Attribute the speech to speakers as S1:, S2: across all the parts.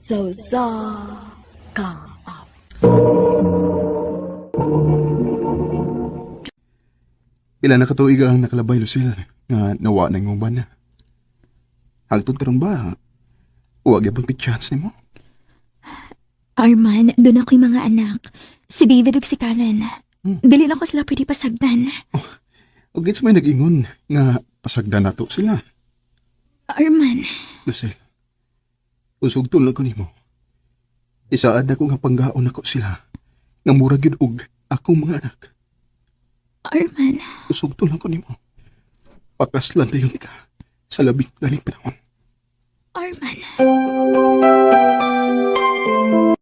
S1: Sa usa ka
S2: Pila na katuig ang nakalabay, Lucille, nga nawa na imong bana. Hagtod karon ba? Huwag yapon kay chance nimo.
S3: Arman, doon ako'y mga anak. Si David ug si Karen. Dili na ko sila pwede pasagdan.
S2: O gits may nag-ingon nga pasagdan nato sila.
S3: Arman,
S2: Lucille, usugtol na ko nimo. Isaad na ko nga panggaon nako sila. Nga mura gyud og akong mga anak.
S3: Arman,
S2: Usugtol na ko nimo. Pakaslan na yun ka sa labing daling panahon.
S3: Arman.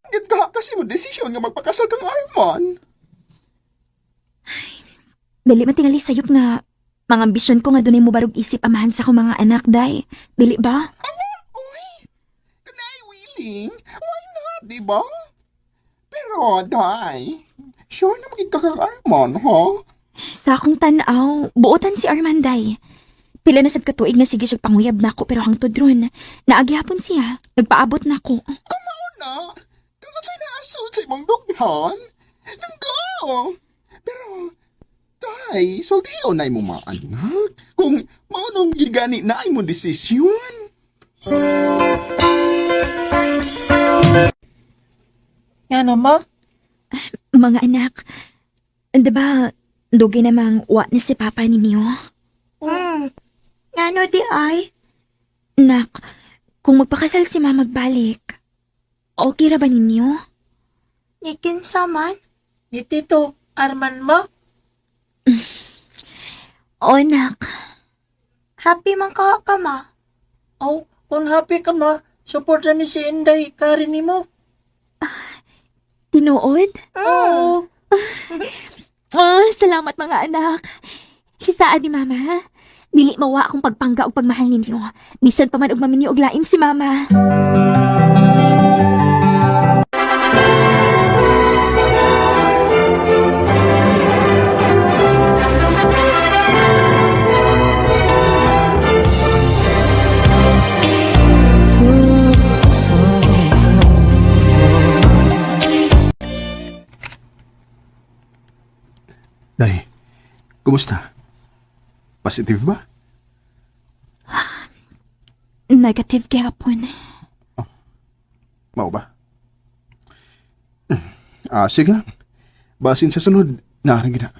S2: Git ka kasi mo desisyon nga magpakasal kang Arman.
S3: Dili man tingali sayop nga mga ambisyon ko nga dunay mo barog isip amahan sa akong mga anak, day. Dili ba?
S2: Uy, kanay willing. Why not, di ba? Pero, day, sure na maging ka kang Arman, ha?
S3: Sa akong tanaw, buotan si Arman, day. Pila na sad katuig nga sige siya panguyab nako pero hangtod ron. Naagi hapon siya, nagpaabot nako.
S2: Na, kung sa'y naasod sa imong dughan, nanggo. Pero, day, sultiyo na imong mga anak. Kung maunong gigani na imong desisyon.
S4: Ngano ma?
S3: Mga anak, 'di ba, dugay namang wa na si Papa ninyo?
S5: Ngano di ay?
S3: Nak, kung magpakasal si Mama magbalik, okay ra ba ninyo?
S5: Ni kinsa man?
S4: Ni Tito Arman ma?
S3: O nak,
S5: Happy man ka ka ma.
S4: Oh, kung happy ka ma, support rami si Inday Karen nimo.
S3: tinuod?
S4: Oo.
S3: Ah, salamat mga anak. Hisaad ni Mama, ha? Dili mawa akong pagpangga og pagmahal ninyo. Bisan pa man og maminyo og lain si Mama.
S2: Day, kumusta? Positive ba?
S3: Negative gihapon.
S2: Mao ba? Ah, sige lang. Basin sa sunod, naarang gina.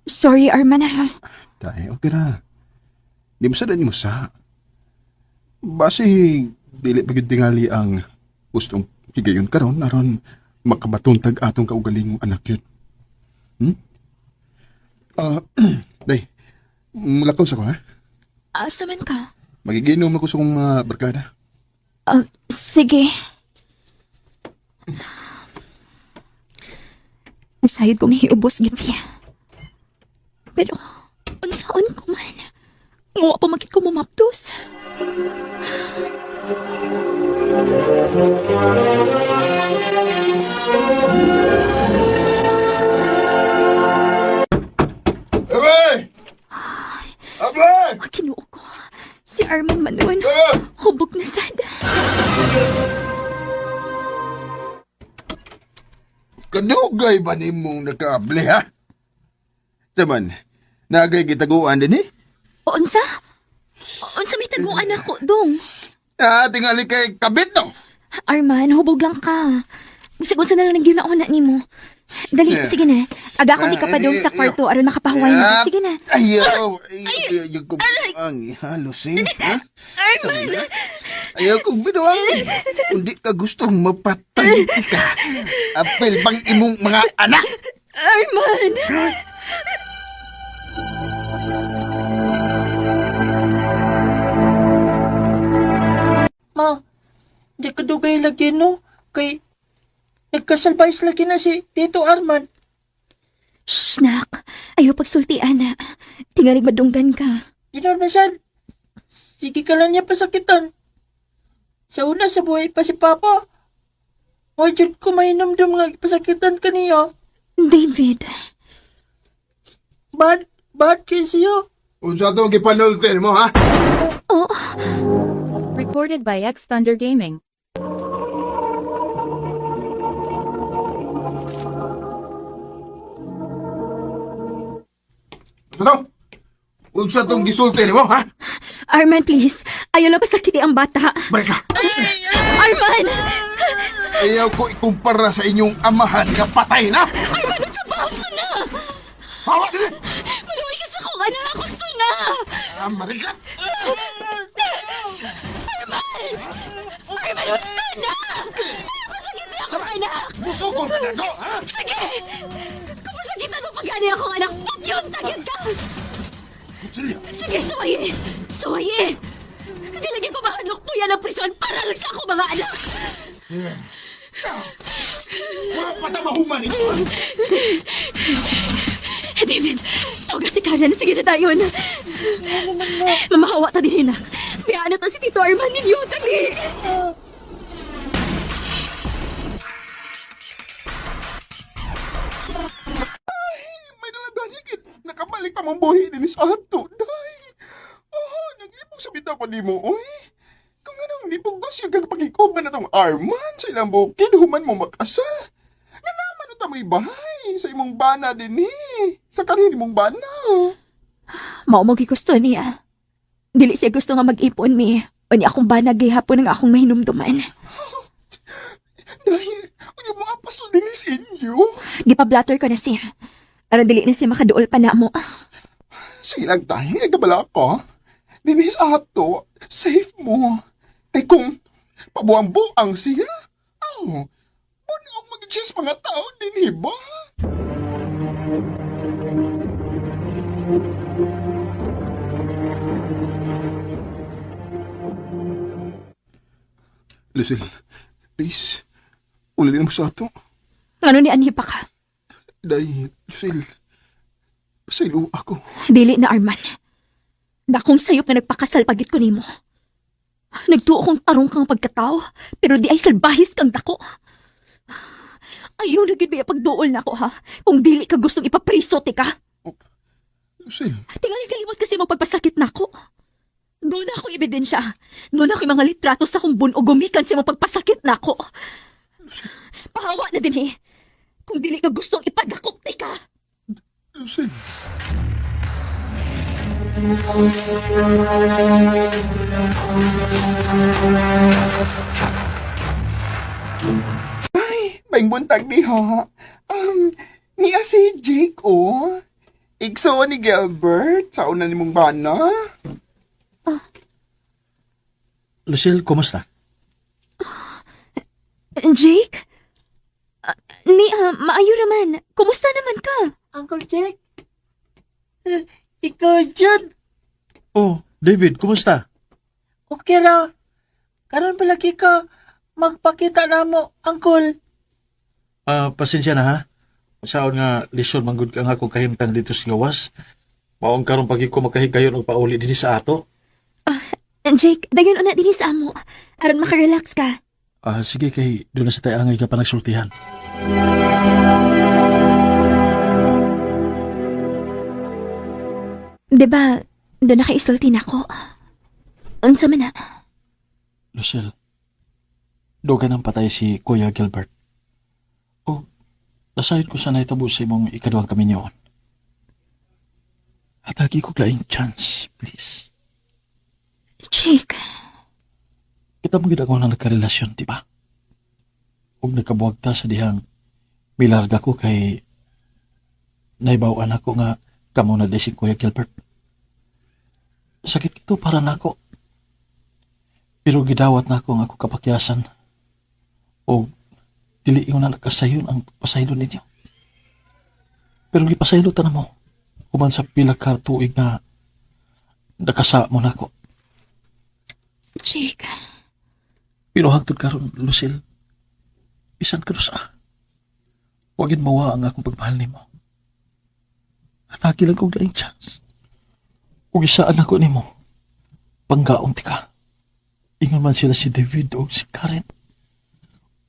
S3: Sorry, Arman, ha?
S2: Tay, okay ra. Di mo sa mo sa. Basi, dili pa gyud tingali ang gustong higayon karon aron makabatuntag atong kaugalingong anak yun. Hmm? Ah, day, mulakaw sa ko ha.
S3: Asa man ka?
S2: Magiginom ako sa kong mga barkada.
S3: Ah, sige. Nasayod kong hiubos gyud siya. Pero, unsaon ko man? Nguwa pa magit ko mamaptos.
S2: Abe! Abe!
S3: Ang Ginoo ko. Si Arman Manuel. Hubog na sad.
S2: Kadugay ba nimong nakaable ha? Taman, nagay gitaguan din eh.
S3: O unsa? O, unsa may taguan ako, dong?
S2: Ah, tingali kay kabit no.
S3: Arman, hubog lang ka. Bisag unsa na lang nagyunauna nimo. Dali,
S2: Yeah.
S3: sige na. Aga akong di ka pa dong sa kwarto aron makapahuway na. Sige na.
S2: Ayaw, ayaw, ayaw ko ang halos eh. Ha?
S3: Arman!
S2: Ayaw kong binuang. Kundi ka gustong mapatay ka. Apil bang imong mga anak?
S3: Arman!
S4: Ma, di ka dugay lagi no? Kay nagkasalbais lagi na si Tito Arman.
S3: Shh, nak. Ayaw pagsulti, ana. Tingalig madunggan ka.
S4: Tinuod man sad. Sige ka lang niya pasakitan. Sa una sa buhay pa si Papa. Why jud ko mahinomdom nga pasakitan ka niya?
S3: David,
S4: Bad, bad kay siya.
S2: Unsa tong gipanulter mo ha?
S3: oh,
S6: Recorded by X Thunder Gaming.
S2: Ano? Unsa tong gisulti nimo, ha?
S3: Arman, please. Ayaw lang pasakiti ang bata.
S2: Marika.
S3: Arman!
S2: Ayaw ko ikumpara sa inyong amahan nga patay na.
S3: Arman, unsa ba? Gusto na!
S2: Hawa dili.
S3: Maluwi ka sa kong anak! Gusto na!
S2: Ah, Marika.
S3: Arman! Arman, gusto na! Ayaw pasakiti akong anak!
S2: Musukol ka na ko, ha?
S3: Sige! Kung pasakitan mo pag-ani akong anak, yun, tagyan ka!
S2: Kutsilyo.
S3: Sige, suwaye! Suwaye! Hindi lagi ko mahanok po yan ang prison para lang sa akong mga anak!
S2: Wala pa ta mahuman ito.
S3: David, tawaga si Karen. Sige na tayo na. Mamahawa ta din, hinak. Biyaan na to si Tito Arman ninyo. Dali!
S2: May daladani kit. Nakabalik pa mong buhi din sa ato, day. Oh, naglibog sa bitaw ko nimo, oy. Kung anong nipugos yung kag pagikuban na tong Arman sa ilang bukid, human mo makasal. Nga naman ta may bahay sa imong bana din eh. Sa kanhin imong bana.
S3: Mao mo gusto niya. Dili siya gusto nga mag-ipon mi. O niya akong banag gihapon ang akong mahinumduman.
S2: Dahil, ano mga apostol din sa inyo?
S3: Gipablatter ko na siya. Aron dili na siya makaduol pa na mo.
S2: Sige lang tayo, ay kabala ko. Dinis ato, safe mo. Kay kung pabuang-buang siya, oh, puno mag-chase mga tao din, ba? Lucille, please, ulilin mo sa ato.
S3: Ngano ni anhi pa ka?
S2: Dahil, Lucille, pasaylo ako.
S3: Dili na Arman. Dakong sayop nga nagpakasal pagit ko nimo. Nagtuo kong tarong kang pagkatao, pero di ay salbahis kang dako. Ayaw na gid ba pagduol na ako ha. Kung dili ka gustong ipapriso ti ka.
S2: Lucille,
S3: Tingali kalimot kasi mo pagpasakit na ako. Doon ako ebidensya. Doon ako yung mga litrato sa akong buno gumikan sa mong pagpasakit na ako. Pahawa na din eh. Kung dili ka gustong ipadakop ti ka.
S2: Lucille. Ay, may buntag di ha. Niya si Jake, oh. Igsoon ni Gilbert, sa una ni mong bana.
S6: Lucille, kumusta?
S3: Jake? Ni, maayo naman. Kumusta naman ka?
S4: Uncle Jack? Eh, ikaw, Jud.
S6: Oh, David, kumusta?
S4: Okay ra. Karon palagi ka magpakita na mo, Uncle.
S6: Ah, pasensya na ha. Saon nga lisod manggod ka nga akong kahimtang dito sa gawas. Maong karon pagi ko makahigayon og pauli dinhi sa ato.
S3: Jake, dayon una din sa amo. Aron makarelax ka.
S6: Ah, sige kay doon na sa tayo angay ka pa nagsultihan.
S3: Diba, doon nakaisulti na ako. Unsa man na?
S6: Lucille, dugan ang patay si Kuya Gilbert. O, nasayod ko sa nahitabo sa imong ikaduhang kaminyoon. Hatagi ko laing chance, please.
S3: Jake,
S6: Kita mo gid ako na nagkarelasyon, di ba? Ug nagkabuwag ta sa dihang milarga ko kay naibaw-an ako nga kamo na di si Kuya Gilbert. Sakit kito para nako. Pero gidawat nako ang ako kapakyasan. O dili yung na nakasayon ang pasaylo ninyo. Pero gipasaylo ta na mo. Human sa pila ka tuig nga nakasa mo nako.
S3: Jake.
S6: Pero hangtod karon, Lucille, bisan ka sa. Huwagin mawa ang akong pagmahal nimo. Hatagi lang kong laing chance. Ug isaan ako nimo. Panggaon ti ka. Ingon man sila si David o si Karen.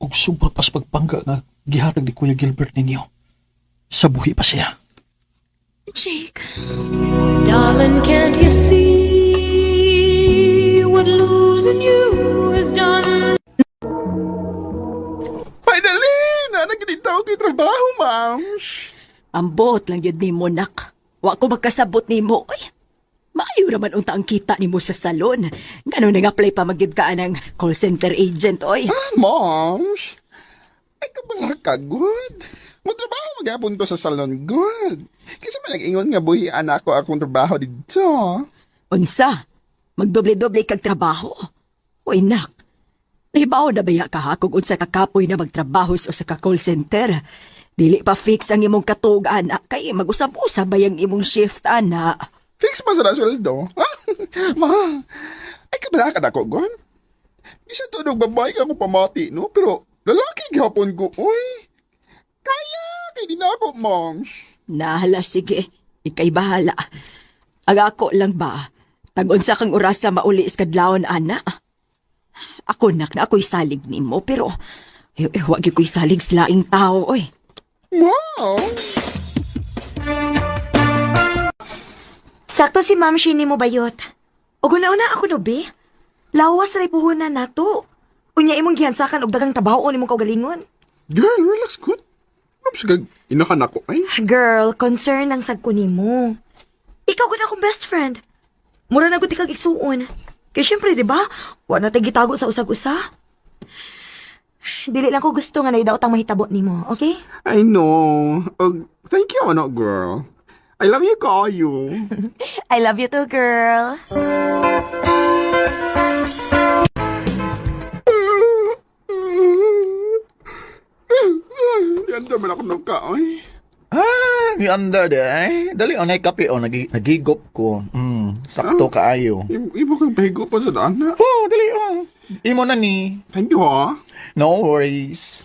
S6: Ug sobra pas pagpangga nga gihatag ni Kuya Gilbert ninyo. Sa buhi pa siya.
S3: Jake.
S1: Darling, can't you see what losing you has done?
S2: Finally! Nanagilitaw kay trabaho, ma'am.
S7: Ang buot lang yun ni mo, nak.
S3: Wa ko magkasabot nimo, oy. Maayo raman unta ang kita nimo sa salon. Ngano nang apply pa magyud ka ng call center agent, oy.
S2: Ah, moms! Ay, kabala ka, good. Magtrabaho magyapon ko sa salon, good. Kasi man nag-ingon nga buhi anak ko akong trabaho dito.
S3: Unsa? Magdoble-doble kag trabaho. Uy, nak. Nahibaw na baya ka ha kung unsa ka kapoy na magtrabaho sa usa ka call center. Dili pa fix ang imong katuog, anak. Kay mag-usab-usab ba yung imong shift, ana?
S2: Fix pa sa na sweldo. Ah, ma, ay kabala ka na ko, gon. Bisa tunog babae ka akong pamati, no? Pero lalaki gihapon ko, uy. Kaya, kay di na ako, moms.
S3: Nahala, sige. Ika'y bahala. Ang ako lang ba? Tag-unsa kang orasa mauli iskadlawon, ana? Ako, nak, na ako'y salig nimo, pero wag gyud ko'y salig sa laing tao, oy.
S2: Wow!
S5: Sakto si Ma'am Shini mo bayot. Ug una-una ako no be. Lawas ray puhunan nato. Unya imong gihansakan og dagang trabaho nimong kaugalingon.
S2: Girl, relax, good. Moms, kag inahan ako, ay.
S5: Girl, concern ang sagko nimo. Ikaw gud akong best friend. Mura na gud ikag igsuon. Kay syempre, di ba? Wa na tay gitago sa usag-usa. Dili lang ko gusto nga naidaot ang mahitabo nimo, okay?
S2: I know. Oh, thank you, ano, girl. I love you, kayo.
S5: I love you too, girl.
S2: Ganda man ako ng kaoy.
S6: Ah, ni under de eh. Dali onay kape oh, nagigop ko. Sakto kaayo.
S2: Ibo kang pahigo pa sa daan na.
S6: Oh, dali oh. Imo na ni.
S2: Thank you, ha.
S6: No worries.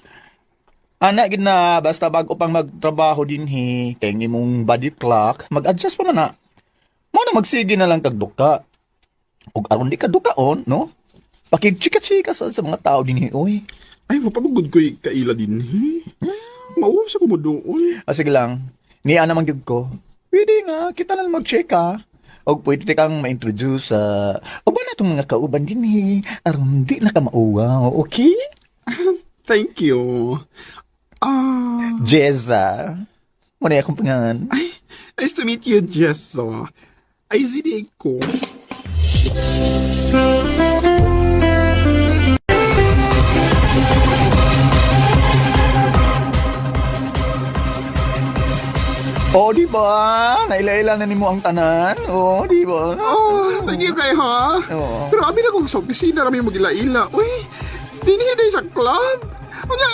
S6: Ana gid na basta bago pang magtrabaho dinhi kay ang imong body clock, mag-adjust pa man na. Mo na magsige na lang kag duka. Ug aron di ka dukaon, no? Pakigchika-chika sa mga tao dinhi oy.
S2: Ay, mapamugod ko'y kaila din, he. Mauwas ako mo doon.
S6: Ah, sige lang. Niya naman gyud ko. Pwede nga, kita na lang mag-check ha. Og pwede kang ma-introduce sa uban na itong mga kauban din eh. Aron di na ka mauwaw, okay?
S2: Thank you. Ah,
S6: Jeza. Muna akong pangalan.
S2: ay, nice to meet you, Jessa. Ay, zidi ko.
S6: Oh, di ba? Naila-ila na nimo ang tanan. Oh, di ba?
S2: Oh, thank you kay ha.
S6: Oo.
S2: Pero abi na kong sa opisina rami mag-ila-ila. Uy, dinhi day sa club. Unya,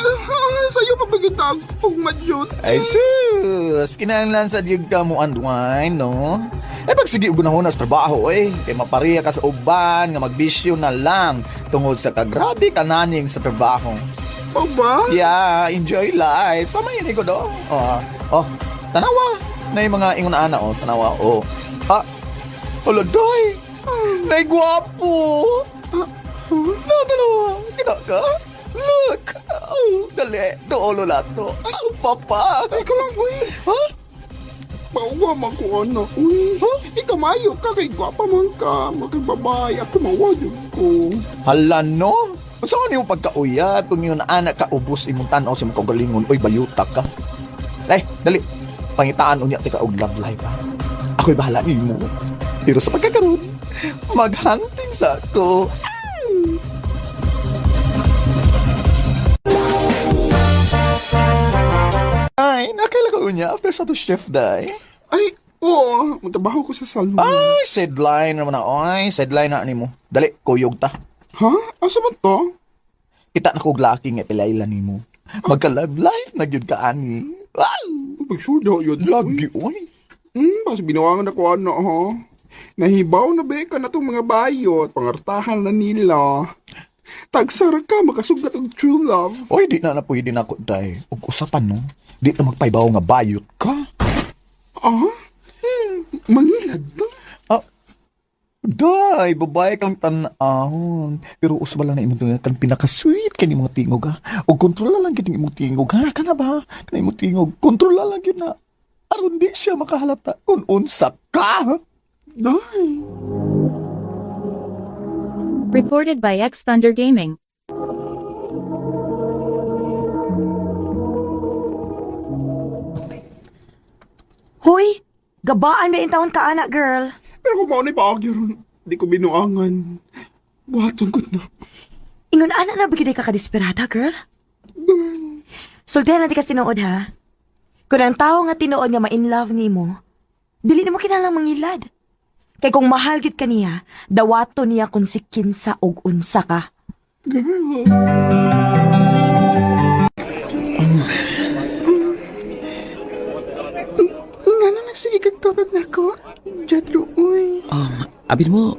S2: sa'yo pa ba kita ang madyot?
S6: Ay sus, kinahanglan sa diyog ka mo unwind, no? Eh pag sige og gunahon sa trabaho eh, kay mapareha ka sa uban nga magbisyo na lang tungod sa kagrabe kananing sa trabaho.
S2: Oh ba?
S6: Yeah, enjoy life. Sama yun ko do. Oh, oh, tanawa. Na yung mga ingon ana oh, tanawa oh. Ah, olo doy. Nay gwapo. No, tanawa. Kita ka? Look. Oh, dali. Doolo lato. Oh, papa.
S2: Ay, ka lang, uy.
S6: Ha?
S2: Pauwa man ko, anak. Uy, ikaw maayo ka, kay gwapa man ka. Makagbabae, ako mawayog ko.
S6: Hala no. Unsa man imong pagkauyab kung yun anak ka ubos imong tan-aw sa imong kaugalingon, oy bayuta ka. Ay, dali. Pangitaan unya tika og love life ha. Ako'y bahala nimo. Pero sa pagkakaroon, maghunting sa ako. Ay, nakaila ka unya after sa to shift day.
S2: Ay, oo, magtrabaho ko sa salon.
S6: Ay, sideline naman na. Ay, sideline na nimo. Dali, kuyog ta.
S2: Ha? Asa man to?
S6: Kita na ko og laki nga pilayla nimo. Magka love life na gyud ka ani. Wow!
S2: Pag sure daw yun.
S6: Lagi oy.
S2: Basta binawangan ako ano, ha? Nahibaw na ba ka na itong mga bayot, pangartahan na nila. Tagsara ka, makasugat og true love.
S6: Oy, di na na pwede na ko day. Ug usapan no. Di na magpaibaw nga bayot ka.
S2: Ah? Mangilad na.
S6: Ah, day, babae kang tan-awon. Pero usba lang na imong tingog kan pinaka-sweet kani imong tingog ha. Og kontrola lang gyud ang imong tingog ha. Kana ba? Kana imong tingog, kontrola lang gyud na. Aron di siya makahalata kung unsa ka.
S2: Day.
S7: Recorded by X Thunder Gaming.
S5: Hoy! Gabaan ba taon ka ana, girl?
S2: Pero kung maunay paagi ron, di ko binuangan. Buhaton ko na.
S5: Ingon ana na ba gid ka kadesperada, girl? Sultihan natin kas tinuod ha. Kung ang tao nga tinuod nga ma-in love nimo, dili nimo kinahanglang mangilad. Kay kung mahal gid ka niya, dawato niya kung si kinsa og unsa ka.
S2: Girl. Nga na nagsige kag tutod na ko. Jadro, uy.
S8: Abin mo,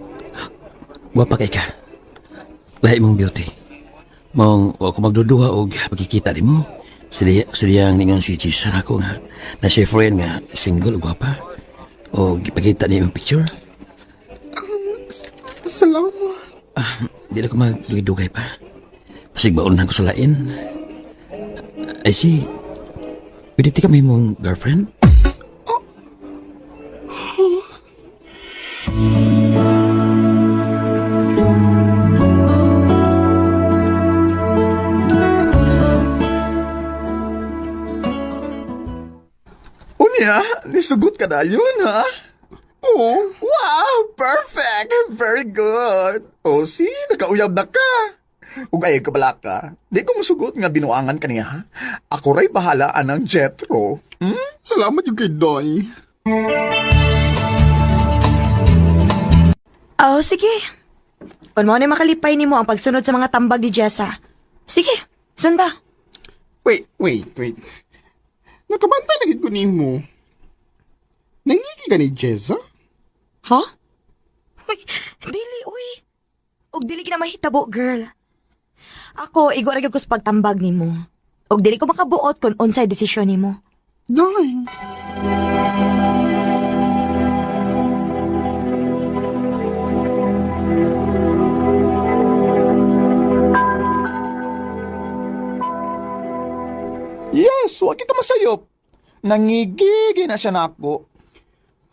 S8: gwapa kay ka. Lahi mong beauty. Mong, wa ko magduduha og pagkikita di mo. Siya, siya ang ningan si Jason ako nga. Na siya friend nga, single, ug gwapa. O gipakita niya yung picture.
S2: Salamat.
S8: Di na ko magdugay-dugay pa. Pasig baon na ko sa lain. Ay si, pwede ti kami mong girlfriend?
S9: Unya, nisugot ka na yun, ha?
S2: Oo.
S9: Wow, perfect! Very good! O si, nakauyab na ka. Ug ay kabala ka. Di ko musugot nga binuangan ka niya, ha? Ako ray bahala anang Jetro. Hmm?
S2: Salamat yung kay Doy.
S5: Oh, sige. Kung mo na makalipay nimo ang pagsunod sa mga tambag ni Jessa. Sige, sunda.
S2: Wait, wait, wait. Nakabanta na gid ko nimo. Nangigi ka ni Jessa?
S5: Ha? Uy, dili, uy. Og dili kina mahitabo, girl. Ako, igo ra gyud ko sa pagtambag nimo. Og dili ko makabuot kung unsay desisyon nimo.
S2: Doy.
S9: Yes, wag kita masayop. Nangigigi na siya nako.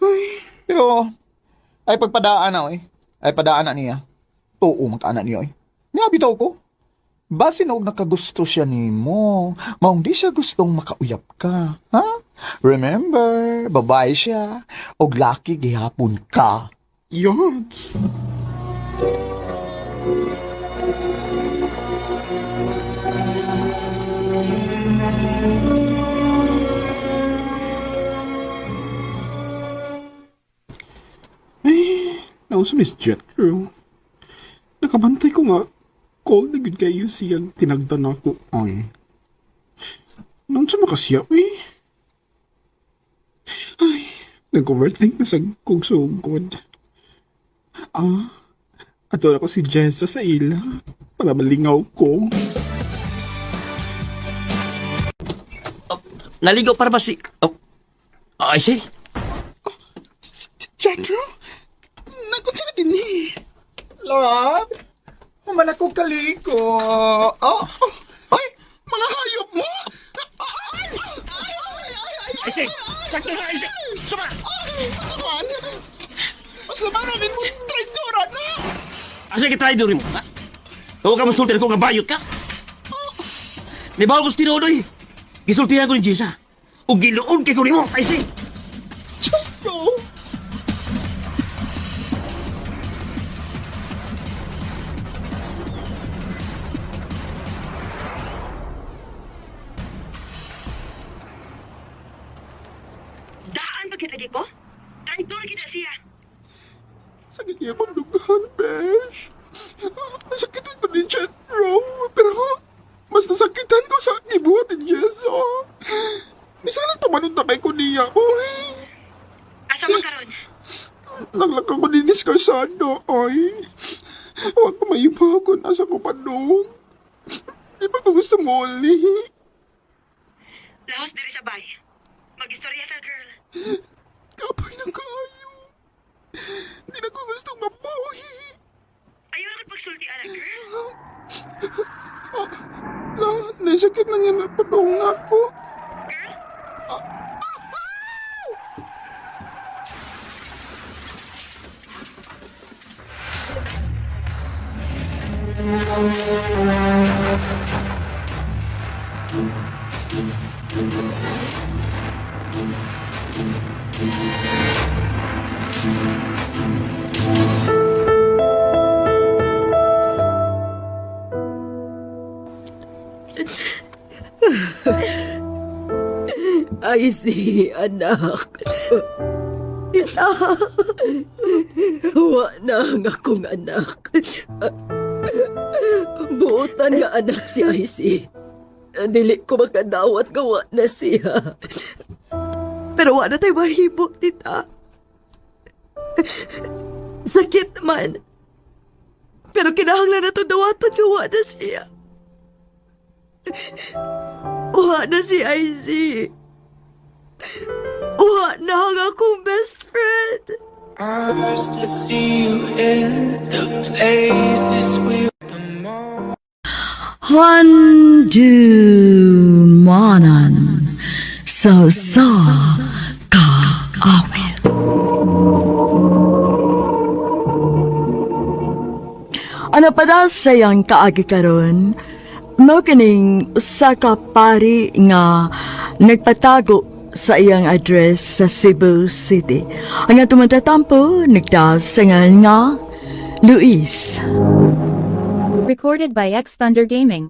S9: Ay, pero ay pagpadaan na oy. Ay padaan na niya. Tuo man kaana niya oy. Niya bitaw ko. Basin og nakagusto siya nimo. Maong di siya gustong makauyap ka. Ha? Remember, babae siya. Og laki gihapon ka.
S2: Yacht. Eh, nausa Miss Jetro. Nakabantay ko nga, call na gud kayo siyang tinagdan ako ay. Noon sa makasiya, eh. Ay, nag-overthink na sa kong sugod. Ah, ato na ko si Jessa sa ila para malingaw ko.
S8: Naligo para ba si... Oh, ay si,
S2: Jetro? Nakunsa ka din eh.
S9: Love, human ako kaliko. Oh, oh, ay,
S2: Mga hayop mo!
S8: ay si, sakto na, ay si, suma!
S2: Masuman! Mas labanan din mo, traidora na!
S8: Asa ka try mo, ha? Huwag ka masulti ko nga bayot ka. Nibaw ko sa tinuod, oy. Gisultihan ko ni Jisa. O giluon kay ko nimo, ay si.
S2: Jetro!
S5: Daan ba kita ko? Traitor kita siya.
S2: Sakit niya akong dughan, besh. Nasakitan ko ni Jetro, pero mas nasakitan ko sa gibuhat ni Jessa. Nisalang tumanong na kay ko niya, oy.
S5: Asa man karon?
S2: Naglak ako din ni Scarsano, oy. Huwag ko maiba kung nasa ko pa doon. Di ba ko gusto mo uli?
S5: Lahos diri sa bay. Magistorya ta, girl.
S2: Kapoy na kayo. Hindi na ko gustong mabuhi.
S5: Ayaw ra pagsulti ana, girl.
S2: La, nasakit lang yan na padong ako.
S5: Girl?
S10: IC, anak. Tita, wa na ang akong anak. Buotan nga anak si IC. Dili ko makadawat nga wa na siya.
S5: Pero wa na tayo mahimo, tita. Sakit man. Pero kinahanglan na to dawaton nga wa na siya. Wa na si IC. Wa na ang akong best friend.
S4: To see you in the places we
S10: Handumanan sa sa kaawit.
S5: Ano pa daw sayang kaagi karon? Mao kining usa ka pari nga nagpatago sa iyang address sa Cebu City. Ang atong matatampo nagtaas sa ngalan nga Luis.
S7: Recorded by X Thunder Gaming.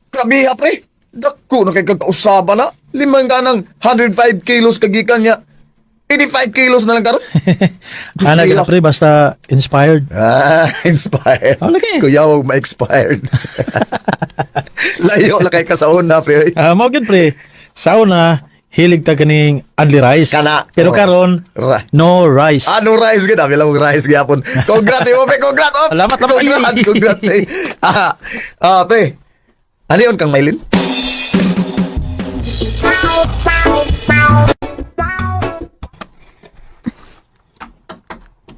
S9: Grabe ha, pre. Dako na kay kagkausaba na. Limang ka ng 105 kilos kagikan niya. 85 kilos na lang karon.
S6: Ana ka na, pre, basta inspired.
S9: Ah, inspired.
S6: Oh, lagi.
S9: Kuya, huwag ma-expired. Layo la kay ka sa una, pre.
S6: Ah, mao gyud pre. Sa una, hilig ta kaning only rice.
S9: Kana.
S6: Pero
S9: Oh.
S6: karon,
S9: Ra.
S6: no rice.
S9: Ano rice gid? Abi lang rice gyapon. Congrats mo, pre. Congrats. Oh.
S6: Salamat, salamat.
S9: Congrats, congrats. Pre. Ah, ah, pre. Ano yun kang Maylin?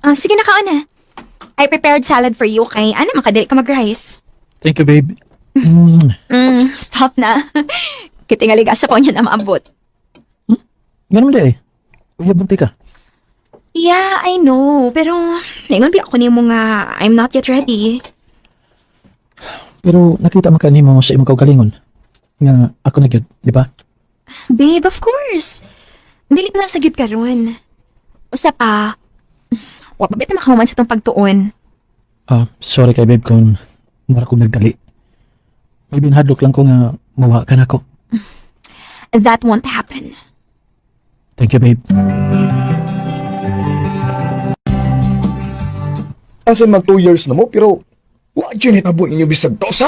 S3: Ah, sige na kaon na. I prepared salad for you kay ano makadali ka mag-rice.
S6: Thank you, babe.
S3: Stop na. Kitingalig asa pa niya na maabot.
S6: Ganun di eh. Uya, bunti ka.
S3: Yeah, I know. Pero, naingon ba ako nimo nga I'm not yet ready.
S6: Pero nakita man ka nimo sa imong kaugalingon. Nga ako na gyud, di ba?
S3: Babe, of course. Dili pa lang sa gyud karon. Usa pa, wa pa bitaw makahuman sa tong pagtuon.
S6: Ah, sorry kay babe kung mura kong nagdali. May binhadlok lang ko nga mawa ka na ko.
S3: That won't happen.
S6: Thank you, babe.
S9: Asa mag 2 years na mo, pero wa gyud hitabo inyo bisag to sa?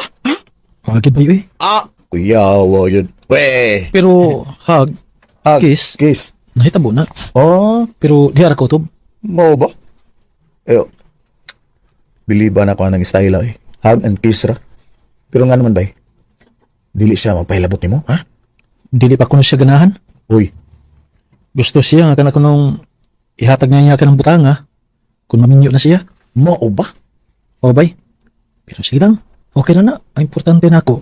S6: Wa gyud ba eh?
S9: Ah, kuya, wa yun. We.
S6: Pero hug,
S9: Ah,
S6: kiss,
S9: Kiss.
S6: nahitabo na.
S9: Oh,
S6: Pero di ara ko to.
S9: mao ba? Ayo. Biliba na ko anang style eh. Hug and kiss ra. Pero nga naman bay. Dili siya magpahilabot nimo, ha?
S6: Dili pa kuno siya ganahan.
S9: Uy,
S6: Gusto siya nga kana kunong ihatag niya niya kanang butanga kung maminyo na siya.
S9: mao ba?
S6: O bay. Pero sige lang. Okay na na. Ang importante na ako.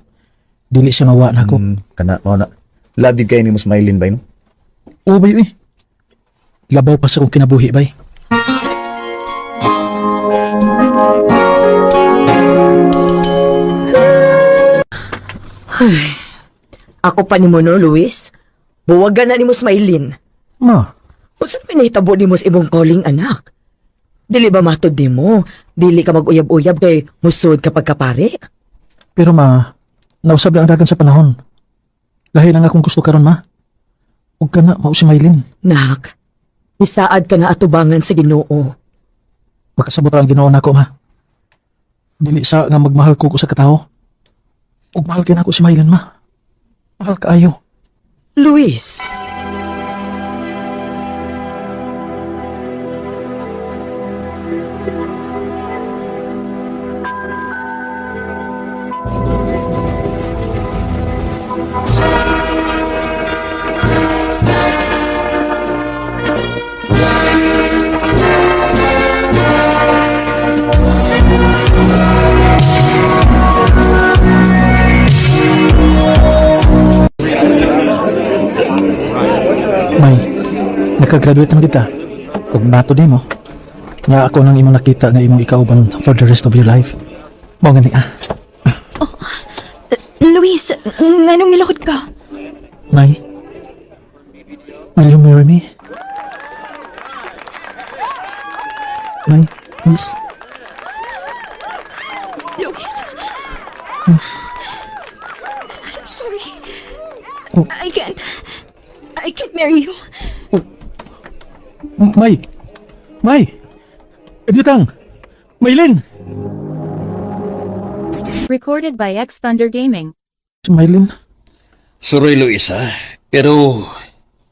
S6: Dili siya mawa na ako.
S9: Kana mao na. Love you kay nimo smiling bay no.
S6: O bay uy. Labaw pa sa akong kinabuhi bay.
S10: Ako pa nimo no, Luis. Buwagan na nimo si Maylin.
S6: Ma,
S10: Unsa may nahitabo nimo sa imong calling anak? Dili ba matod nimo? Dili ka mag-uyab-uyab kay musod kapag kapare?
S6: pero ma, nausab lang ang dagan sa panahon. Lahi lang akong gusto karon ma. Huwag ka na, mao si Maylin.
S10: Nak, isaad ka na atubangan sa Ginoo.
S6: Makasabot ra ang Ginoo nako ma. Dili sa nga magmahal ko ko sa katao. Ug mahal kay nako si Maylin ma. Mahal kaayo.
S10: Luis,
S6: May, nakagraduate naman kita. Ug nato nimo. Nga ako nang imong nakita nga imong ikauban for the rest of your life. Mao nga ni ah.
S3: Luis, nganong nilukod ka?
S6: May, will you marry me? May, please.
S3: Luis. Sorry. can't. I can't marry you.
S6: May! May! Editang! Maylin!
S7: Recorded by X Thunder Gaming.
S6: Si Maylin.
S8: Suroy Luis ha, pero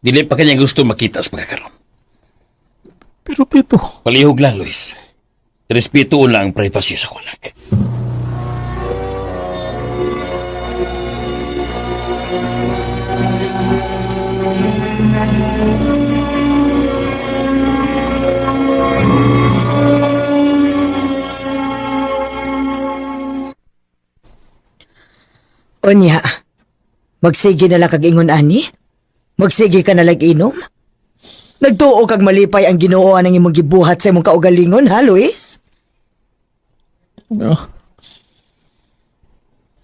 S8: dili pa kanya gusto makita sa pagkakaroon.
S6: Pero tito,
S8: Palihog lang, Luis. Respeto lang ang privacy sa kunak.
S10: Unya, magsige na lang kag ingon ani? Magsige ka na lang inom? Nagtuo kag malipay ang Ginoo anang imong gibuhat sa imong kaugalingon, ha, Luis?
S6: Ah.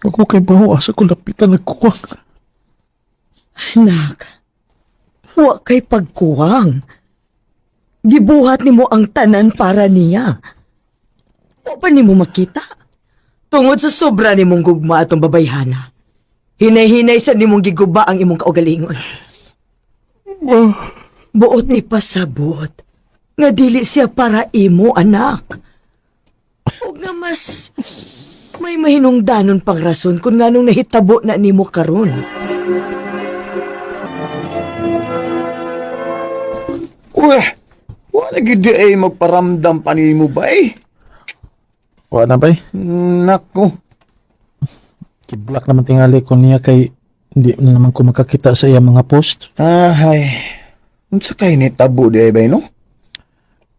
S6: Ako kay baho asa ko lapitan nagkuwang.
S10: Anak, wa kay pagkuwang. Gibuhat nimo ang tanan para niya. Wa pa nimo makita. Tungod sa sobra nimong gugma atong babayhana. Hinay-hinay sa nimong giguba ang imong kaugalingon. Buot ni pasabot. Nga dili siya para imo, anak. Ug nga mas may mahinungdanon pang rason kung nganong nahitabo na nimo karon.
S9: Uy, wala gid di ay magparamdam pa nimo ba eh?
S6: Wa na bay.
S9: Nako.
S6: Kiblak naman tingali ko niya kay hindi na naman ko makakita sa iya mga post.
S9: Ahay. Unsa kay ni tabo di ay bay no?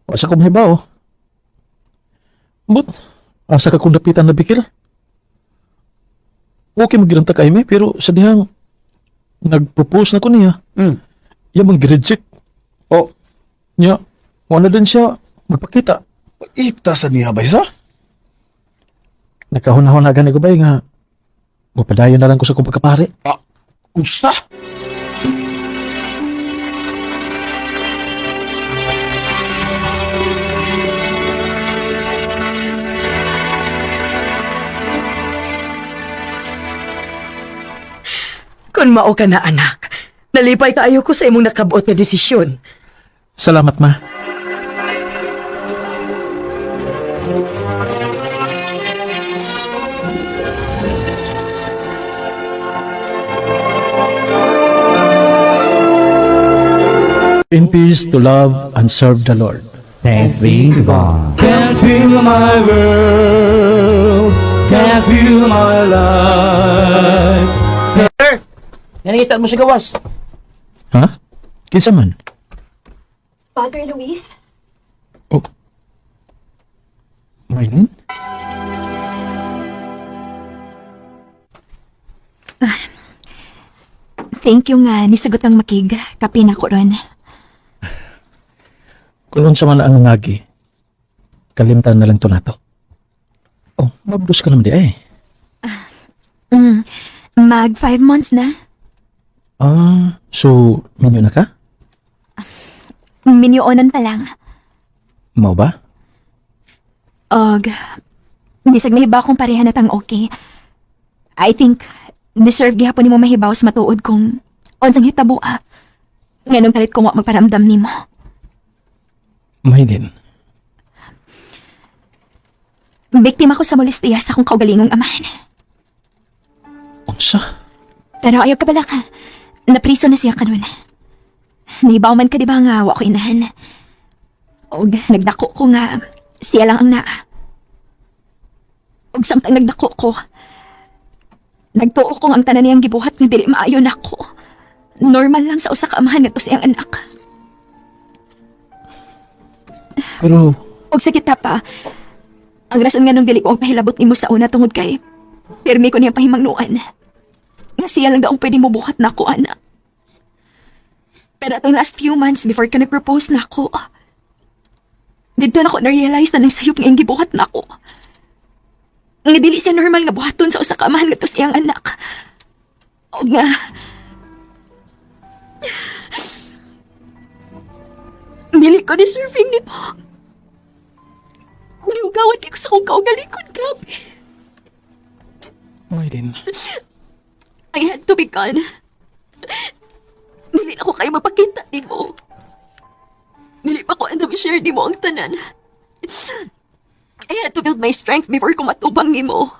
S6: Wa sa kong hibaw. But, asa ka kong dapitan na bikil? Okay magiranta kay me, pero sa dihang nag-propose na ko niya. Iya mong reject.
S9: Oh,
S6: Niya, wala din siya magpakita.
S9: ita sa niya bay sa?
S6: Nakahuna-huna gani ko ba nga mapadayon na lang ko sa kong pagkapare.
S9: Ah, unsa?
S10: Kung mao ka na anak, nalipay kaayo ko sa imong nakabuot nga desisyon.
S6: Salamat, ma. In peace to love and serve the Lord.
S11: Thanks be to God. Can't feel my world, can't feel my life.
S4: Nanita mo sa gawas.
S6: Ha? Kinsa man?
S3: Father Luis?
S6: Oh. Maylin?
S3: Thank you nga, nisagot ang makig. Kape na ko ron.
S6: Kung unsa man ang nangagi, kalimtan na lang to nato. Oh, mabdos ka naman di eh.
S3: Mag 5 months na.
S6: Ah, so minyo na ka?
S3: Minyoonan pa lang.
S6: Mao ba?
S3: Og, bisag mahibaw kong pareha na tang okay. I think, deserve gihapon nimo mahibaw sa matuod kung unsang hitabo ah. Nganong kalit kong wa magparamdam nimo.
S6: Maylin,
S3: Biktima ko sa molestiya sa akong kaugalingong amahan.
S6: unsa?
S3: Pero ayaw ka bala ka. Napriso na siya kanon. Nahibaw man ka di ba nga wa ko inahan. Og nagdako ko nga siya lang ang naa. Og samtang nagdako ko, nagtuo ko nga ang tanan niyang gibuhat nga dili maayo nako. Normal lang sa usa ka amahan ngadto sa iyang anak.
S6: Pero
S3: Og sa kita pa, ang rason nga nung dili ko ang pahilabot nimo sa una tungod kay pirmi ko niyang pahimangnuan. Nga siya lang daw ang pwede mobuhat nako, ana. Pero atong last few months before ka nag-propose nako, didto na ko na-realize na nang sayop nga iyang gibuhat nako. Nga dili siya normal nga buhaton sa usa ka amahan ngadto sa iyang anak. Og nga, dili ko deserving ni mo. Giugawan kay ko sa akong kaugalingon, grabe.
S6: Maylin,
S3: I had to be gone. Dili na ko kaya mapakita nimo. Dili pa ko andam share nimo ang tanan. I had to build my strength before ko matubang nimo.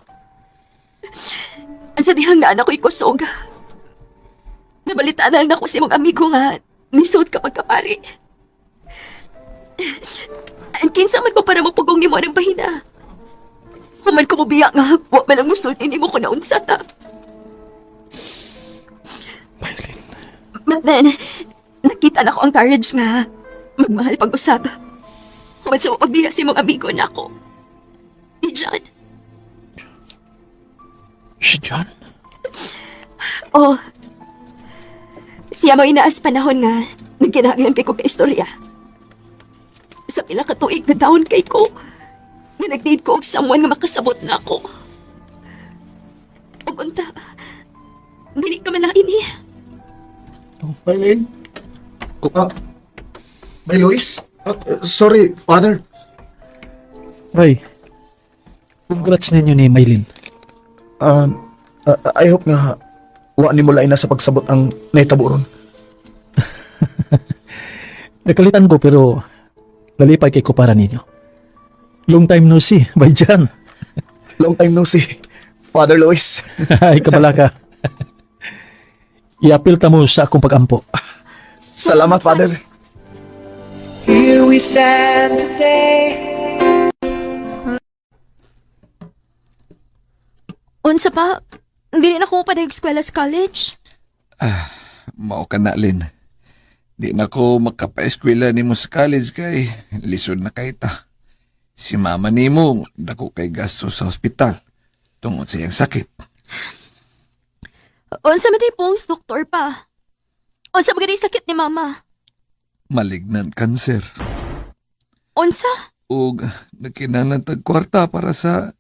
S3: Ang sa dihang naa na ko'y kusog. Nabalitaan na lang nako sa imong amigo nga nisod ka pagkapari. Ang kinsa man ko para mapugong nimo ang bahina. Human ko mobiya nga, wa man lang musulti nimo kung naunsa ta.
S6: Mylene.
S3: But then, nakita nako ang courage nga magmahal pag-usab. Human sa pagbiya sa imong amigo nako. Ni John.
S6: Si John?
S3: Oh. Siya mo inaas panahon nga nagkinahanglan kay ko kaistorya. Sa pila ka tuig na down kay ko, nga nag-need ko og someone nga makasabot na ako. Ug unta, dili ka malain eh.
S9: Mylene? Ah, Bay Luis? Ah, sorry, Father.
S6: Ray, congrats ninyo ni Mylene.
S9: I hope nga wa nimo lain na sa pagsabot ang nahitabo ron.
S6: Nakalitan ko pero lalipay kay ko para ninyo. Long time no see, by John.
S9: Long time no see, Father Luis.
S6: Ay, kabala ka. I-appeal ta mo sa akong pag-ampo.
S9: Salamat, Father.
S11: Here we stand today.
S3: Unsa pa, dili na ko padayog eskwela sa college.
S12: Mao ka na, Lin. Di na ko makapaeskwela nimo sa college kay lisod na kay ta. Si mama nimo dako kay gasto sa ospital tungod sa iyang sakit.
S3: Unsa man tay post doktor pa. Unsa ba gani sakit ni mama?
S12: Malignant cancer.
S3: Unsa?
S12: Ug nagkinahanglan tag kwarta para sa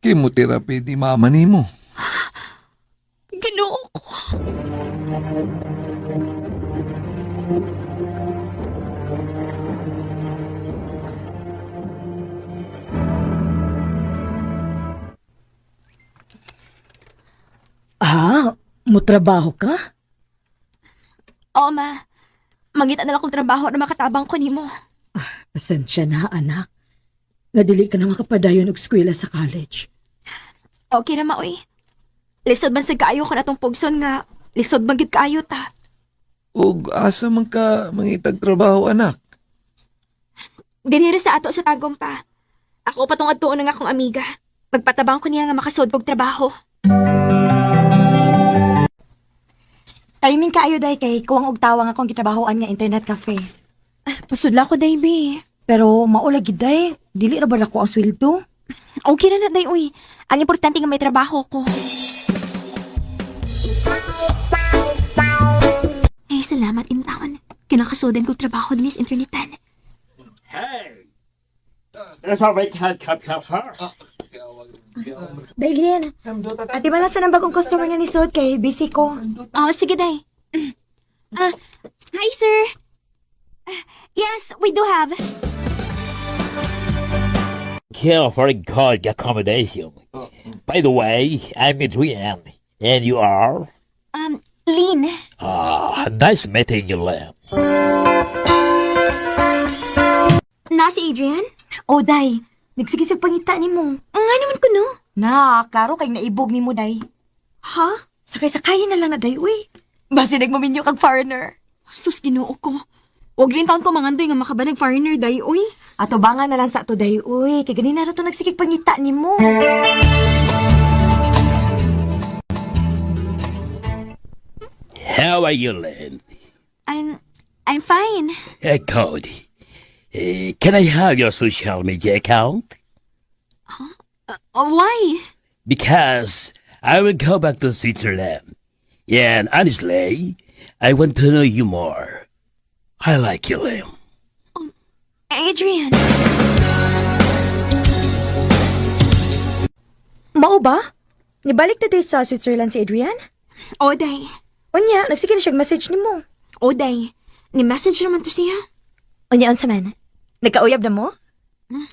S12: chemotherapy ni mama nimo.
S3: Ginoo ko.
S10: Ah, mutrabaho ka?
S3: Oo, ma. Mangita na lang kong trabaho na makatabang ko nimo.
S10: Pasensya na, anak. Nga dili ka na makapadayon og eskwela sa college.
S3: Okay ra ma, oy. Lisod man sa kaayo ko na tong pugson nga. Lisod man gid kaayo ta.
S12: Ug asa man ka mangitag trabaho, anak?
S3: Dinhi ra sa ato sa Tagum pa. Ako pa tong adtuon ng akong amiga. Magpatabang ko niya nga makasod kog trabaho.
S5: Timing kaayo day kay kuwang og tawang akong gitrabahoan nga internet cafe.
S3: Pasudla ko, Davey.
S5: Pero maula gid day, dili ra ba nako ang sweldo?
S3: Okay ra na, day, uy. Ang importante nga may trabaho ko. Eh, salamat in town. Kinakasodan kong trabaho din sa internetan.
S5: Daylin, ate man sa nang bagong customer nga ni Sod kay busy ko.
S3: Oh, sige, day. Ah, hi, sir. Ah, yes, we do have.
S13: Care for a good accommodation. By the way, I'm Adrian, and you are?
S3: Lynn.
S13: Ah, nice meeting you, Lamb.
S3: Na si Adrian?
S5: Oh, day, nagsigisag pangita nimo.
S3: Nga naman ko, no?
S5: Na, klaro kay naibog nimo day.
S3: Ha?
S5: Sakay-sakayin na lang na day, uy. Basi nagmaminyo kag foreigner.
S3: Sus, ginoo ko. Huwag rin taon ko mangandoy nga makabanag foreigner, day, uy.
S5: Ato banga na lang sa ato day, uy. Kay ganina ra to nagsigig pangita nimo.
S13: How are you, Lynn?
S3: I'm fine.
S13: Good. Can I have your social media account?
S3: Oh, why?
S13: Because I will go back to Switzerland. And honestly, I want to know you more. I like you, Lim.
S3: Adrian.
S5: Mao ba? Nibalik na day sa Switzerland si Adrian?
S3: Oh, day.
S5: Unya, nagsige na siyang message nimo.
S3: Oh, day. Ni-message naman to siya.
S5: Unya, unsa man? Nagkauyab na mo?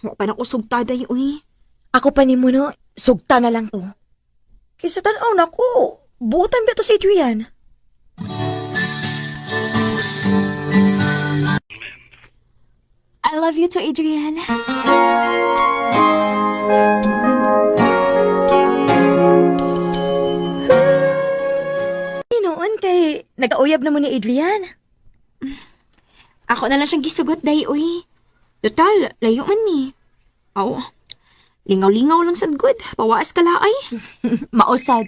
S3: Wa pa na kusog ta, day, uy.
S5: Ako pa nimo no, sugta na lang to. Kaysa tan-aw nako, buotan ba to si Adrian?
S3: I love you too, Adrian.
S5: Noon kay nagauyab na mo ni Adrian.
S3: Ako na lang siyang gisugot, day, uy. Total, layo man ni. Aw, lingaw-lingaw lang sad good. Pawaas ka laay.
S5: Mausad.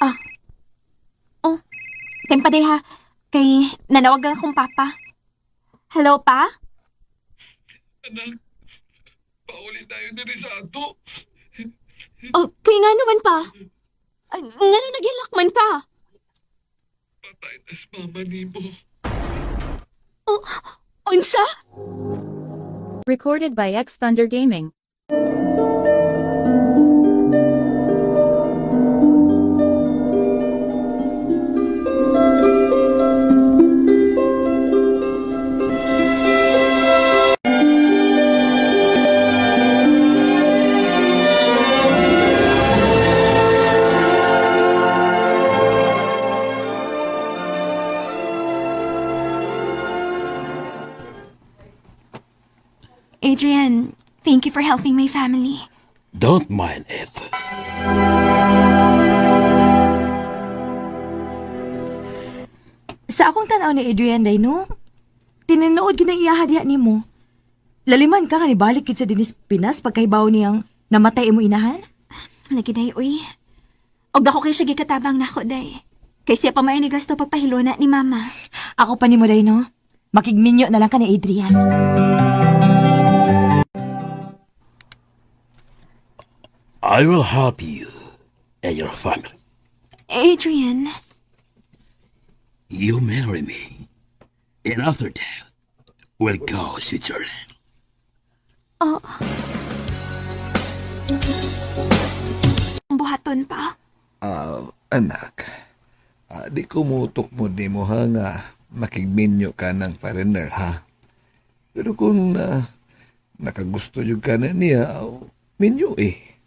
S3: Ah. Oh, time pa day ha. Kay nanawagan akong papa. Hello, pa?
S12: Anak, pauli tayo diri sa ato.
S3: Oh, kay nga naman pa. Ay, nga na naghilak man ka.
S12: Patay na si mama nimo.
S3: Oh, unsa?
S7: Recorded by X Thunder Gaming.
S3: Adrian, thank you for helping my family.
S13: Don't mind it.
S5: Sa akong tanaw ni Adrian day no, tinuod gyud ang iyaha diha nimo. Laliman ka nga nibalik gyud sa dinis Pinas pagkahibaw niyang namatay imo inahan.
S3: Lagi day, uy. Og dako kay siya gikatabang nako, day. Kay siya pa may ni gasto pagpahilona ni mama.
S5: Ako pa nimo day no. Makigminyo na lang ka ni Adrian.
S13: I will help you and your family.
S3: Adrian,
S13: You marry me. And after that, we'll go Switzerland.
S3: Oh. Ang buhaton pa.
S12: Ah, anak, di ko mutok mo ni mo ha nga makigminyo ka ng foreigner ha. Pero kung nakagusto yung ka na niya, aw, minyo eh.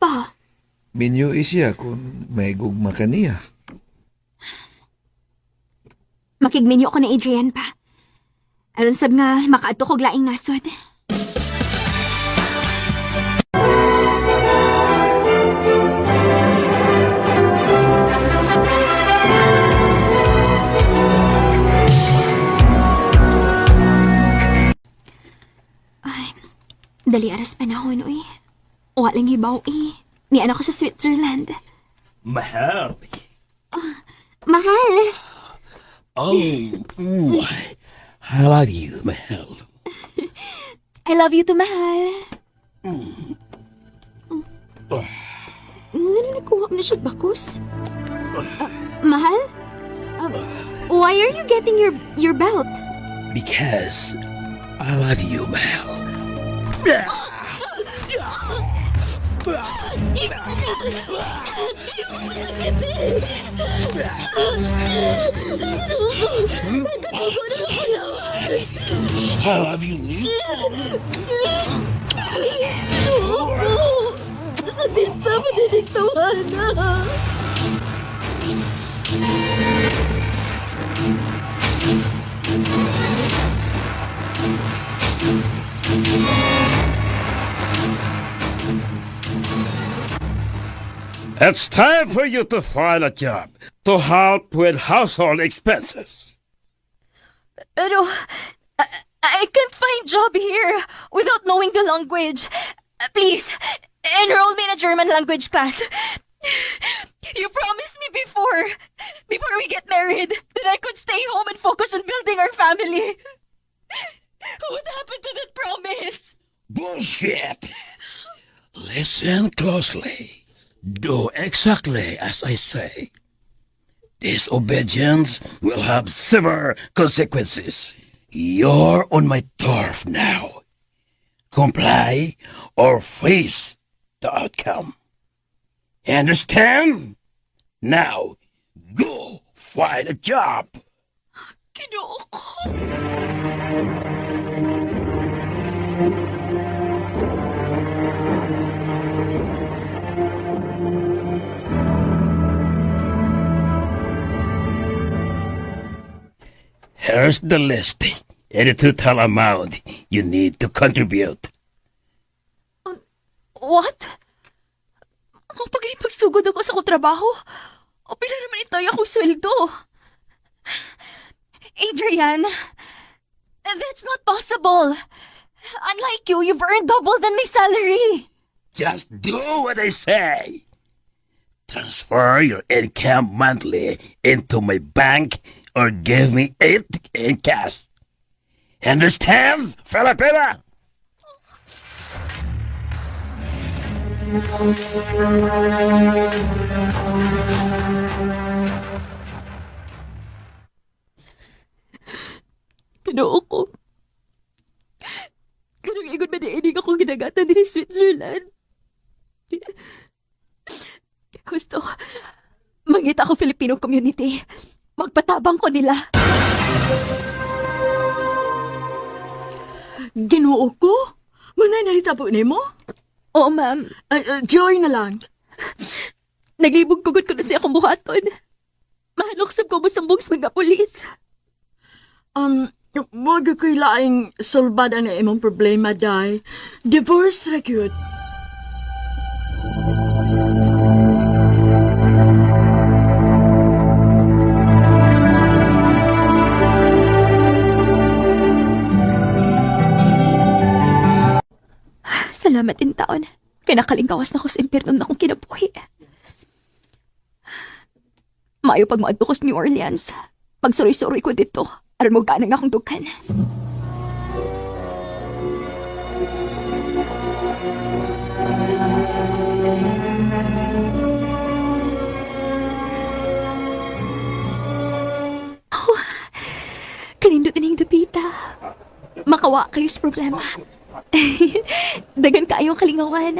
S3: Pa,
S12: Minyo eh siya kung may gugma ka niya.
S3: makigminyo ko ni Adrian pa. Aron sab nga makaadto kog laing nasod. Ay, dali aras panahon, uy. Walang hibaw, eh. Ni anak ko sa Switzerland.
S13: Mahal.
S3: Mahal!
S13: Oh, I love you, Mahal.
S3: I love you too, mahal. Nga na nakuha mo na siya bakos? Mahal? Why are you getting your belt?
S13: Because I love you, Mahal. I love you, Lee.
S3: Sa tista, madiniktawa na.
S13: It's time for you to find a job to help with household expenses.
S3: Pero, I can't find job here without knowing the language. Please, enroll me in a German language class. You promised me before we get married, that I could stay home and focus on building our family. What happened to that promise?
S13: Bullshit! Listen closely. Do exactly as I say. Disobedience will have severe consequences. You're on my turf now. Comply or face the outcome. Understand? Now, go find a job.
S3: Ginoo ko.
S13: Here's the list. And the total amount you need to contribute.
S3: What? Ako pag pagsugod ako sa akong trabaho, o pila naman ito akong sweldo. Adrian, that's not possible. Unlike you, you've earned double than my salary.
S13: Just do what I say. Transfer your income monthly into my bank or give me it in cash. Understand, Filipina?
S3: Kinoo ko. Kanang ingon ba niining akong gidagatan dinhi Switzerland? Gusto, mangita ko Filipino community. Magpatabang ko nila.
S10: Ginoo ko? Mao nay nahitabo nimo?
S3: Oo, ma'am.
S10: Ay, Joy na lang.
S3: Naglibog kugod ko na siya akong buhaton. Mahadlok sab ko mosumbong sa mga pulis.
S10: Wag ko'y laing sulbad ang imong problema, day. Divorce ra gyud.
S3: Salamat din taon. Kay nakalingkawas na ko sa impyerno na akong kinabuhi. Maayo pag moadto ko sa New Orleans. Magsuroy-suroy ko dito. Aron mo ganang akong dukan. Oh, kanindot ining dapita. Makawa kayo sa problema. Dagan kaayong kalingawan.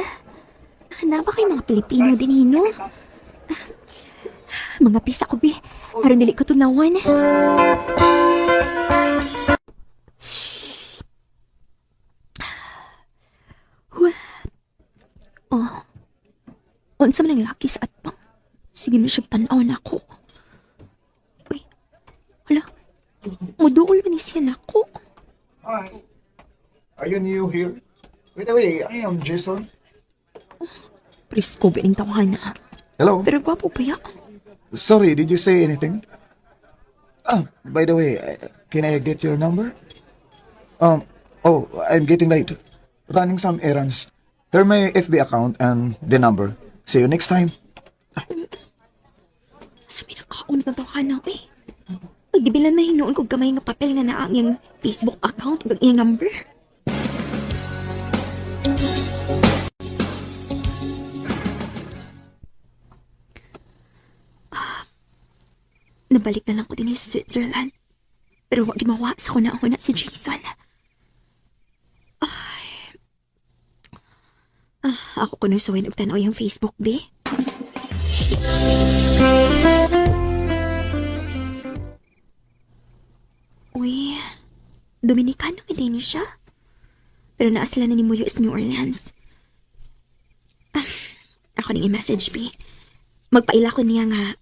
S3: Naa ba kayo mga Pilipino din, hino? Mga pisa ko, bi. Aron dili ko tunawan. What? Oh. Unsa man ang laki sa atbang? Sige mo siya tan-aw na ako. Uy. Hala. Muduol man ni siya nako.
S9: Hi. Are you new here? By the way, I am Jason.
S3: Presko ba ning tawhana?
S9: Hello.
S3: Pero gwapo pa ya.
S9: Sorry, did you say anything? Ah, by the way, can I get your number? Oh, I'm getting late. Running some errands. Here my FB account and the number. See you next time.
S3: Sa pinakaunat ng tawhana, uy. Pagbibilan man hinuon ko gamay nga papel nga naa ang iyang Facebook account ug ang iyang number. Ah, nabalik na lang ko din sa Switzerland. Pero wag gimawa sa kuna-una si Jason. Ay. Ah, ako kuno suwayin og tan-aw iyang Facebook, be. Uy, Dominicano hindi ni siya. Pero naa sila na ni Muyo sa New Orleans. Ah, ako ning i-message, be. Magpaila ko niya nga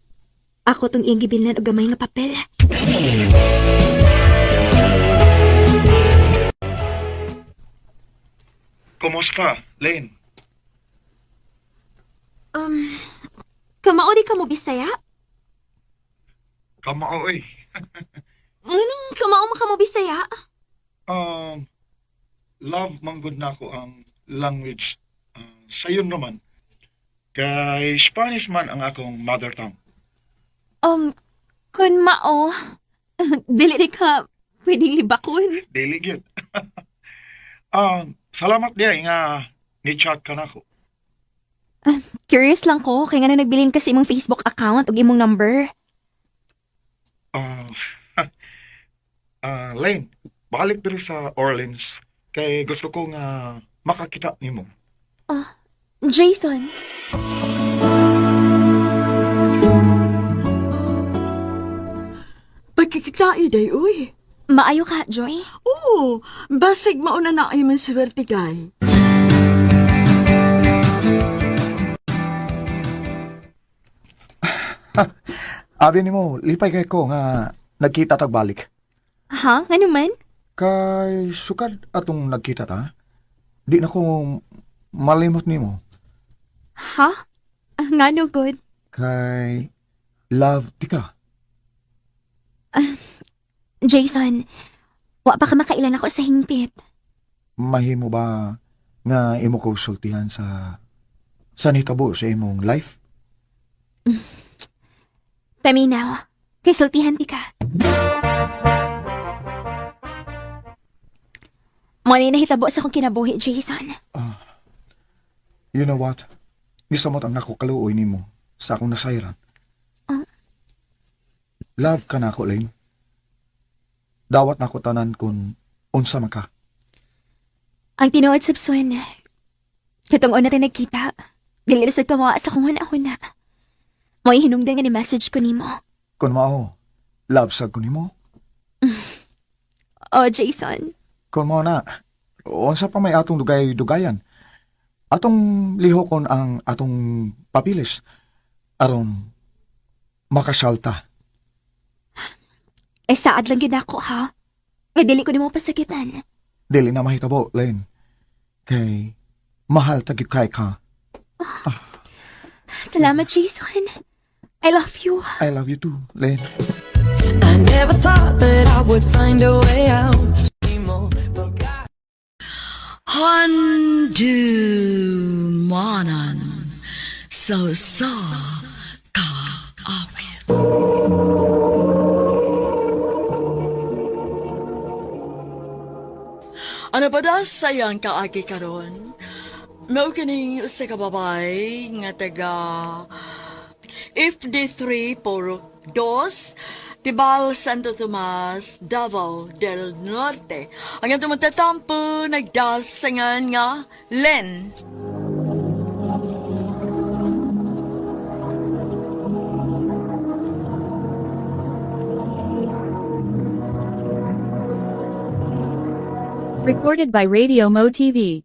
S3: ako tong iyang gibilnan og gamay nga papel.
S14: Kumusta, Lane?
S3: Kamao di ka mo Bisaya?
S14: Kamao eh.
S3: Nganong kamao man ka mo Bisaya?
S14: Love manggod na ako ang language. Sayon naman. Kay Spanish man ang akong mother tongue.
S3: Kun mao, dili rin ka pwedeng libakon.
S14: Dili gyud. Salamat diay nga ni-chat ka nako.
S3: Curious lang ko, kay nga na nagbilin ka sa imong Facebook account ug imong number.
S14: Lane, balik diri sa Orleans kay gusto ko nga makakita nimo.
S3: Jason.
S10: Pagkikitai, day, uy.
S3: Maayo ka, Joy?
S10: Oo, basig mauna na ay man swerte, day.
S9: Abi nimo, lipay kay ko nga nagkita tag balik.
S3: Ha? Nga naman?
S9: Kay sukad atong nagkita ta, di na ko malimot nimo.
S3: Ha? Ah, ngano good?
S9: Kay love ti ka.
S3: Jason, wa pa ka makailan ako sa hingpit.
S9: Mahimo ba nga imo ko sultihan sa nitabo sa imong life?
S3: Paminaw, kay sultihan ti ka. Mo na nahitabo sa akong kinabuhi, Jason.
S9: You know what? Nisamot ang ako kaluoy nimo sa akong nasayran.
S3: Ah.
S9: Love ka na ako, Lane. Dawat na ako tanan kung unsa man ka.
S3: Ang tinuod sabsuan, katong una tayo nagkita, dili ra sad pamawa sa akong huna-huna. Mo'y hinungdan nga ni message ko nimo.
S9: Kung mao, love sa ko nimo.
S3: Oh, Jason.
S9: Kung mao na, unsa pa may atong dugay-dugayan. Atong lihokon ang atong papilis aron makasalta.
S3: Eh, saad lang gyud ako, ha? Nga dili ko nimo pasakitan.
S9: Dili na mahitabo, Lane. Kay mahal ta gyud kay ka.
S3: Salamat, Jason. I love you.
S9: I love you too, Lane.
S1: I never thought that I would find a way out.
S10: Handumanan sa sa kaawit.
S4: Ano ba da sayang kaagi karon? Mao kining usa ka babay nga taga FD3 Purok Dos, Tibal, Santo Tomas, Davao del Norte. Ang atong magtatampo nagdasangan nga Len.
S7: Recorded by Radio Mo TV.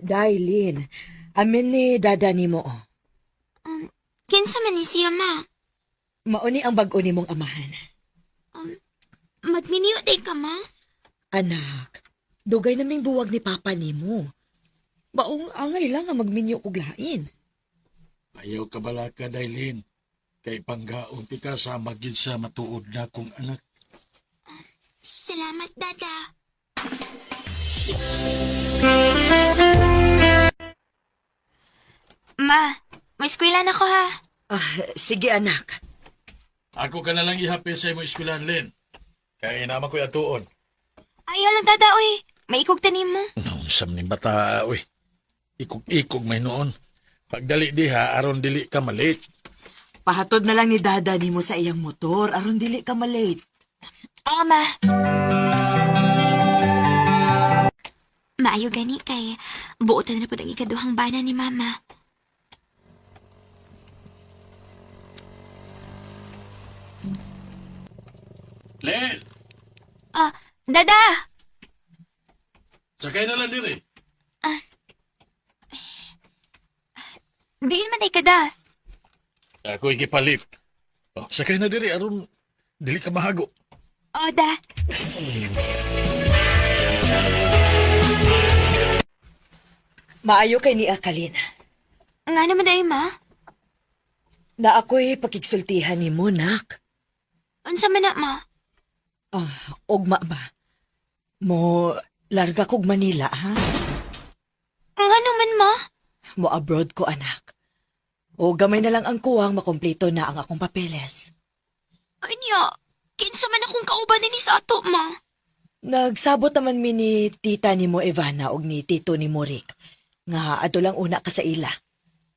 S10: Dailin, amin ni dada nimo. Oh.
S5: Kinsa man ni siya, ma?
S10: Mauni ang bag-o nimong amahan.
S5: Magminyo day ka, ma?
S10: Anak, dugay naming buwag ni Papa nimo. Maong angay lang ang magminyo kog lain.
S14: Ayaw ka bala ka, Dailin. Kay panggaon ti ka sa magid sa matuod na kong anak.
S5: Salamat, Dada. Ma, may eskwela na ko ha.
S10: Ah, sige anak.
S6: Ako ka na lang ihapit sa imong eskwelahan, Lin. Kay naman ko'y atuon.
S5: Ayaw lang, Dada, oy. May ikog tanim mo.
S6: Naunsam ni bata, uy. Ikog-ikog may noon. Pagdali diha, aron dili ka malit.
S10: Pahatod na lang ni dada nimo sa iyang motor aron dili ka malate.
S5: Oo, ma. Maayo gani kay buotan na pud ang ikaduhang bana ni Mama.
S6: Lin!
S5: Ah, Dada!
S6: Sakay na lang diri.
S5: Diin man ay kada.
S6: Ako ikipalit. Oh, sakay na diri, aron dili ka mahago.
S5: O, da.
S10: Maayo kay ni Akalin.
S5: Nga naman ay, ma.
S10: Na ako'y pakigsultihan nimo, nak.
S5: Unsa man na, ma?
S10: Ah, ugma ba? Mo larga kog Manila, ha?
S5: Nga naman, ma.
S10: Mo abroad ko, anak. O gamay na lang ang kuwang makumpleto na ang akong papeles.
S5: Kanya, kinsa man akong kauban ni sa ato, ma.
S10: Nagsabot naman mi ni tita ni mo Ivana og ni tito ni mo Rick. Nga ato lang una ka sa ila.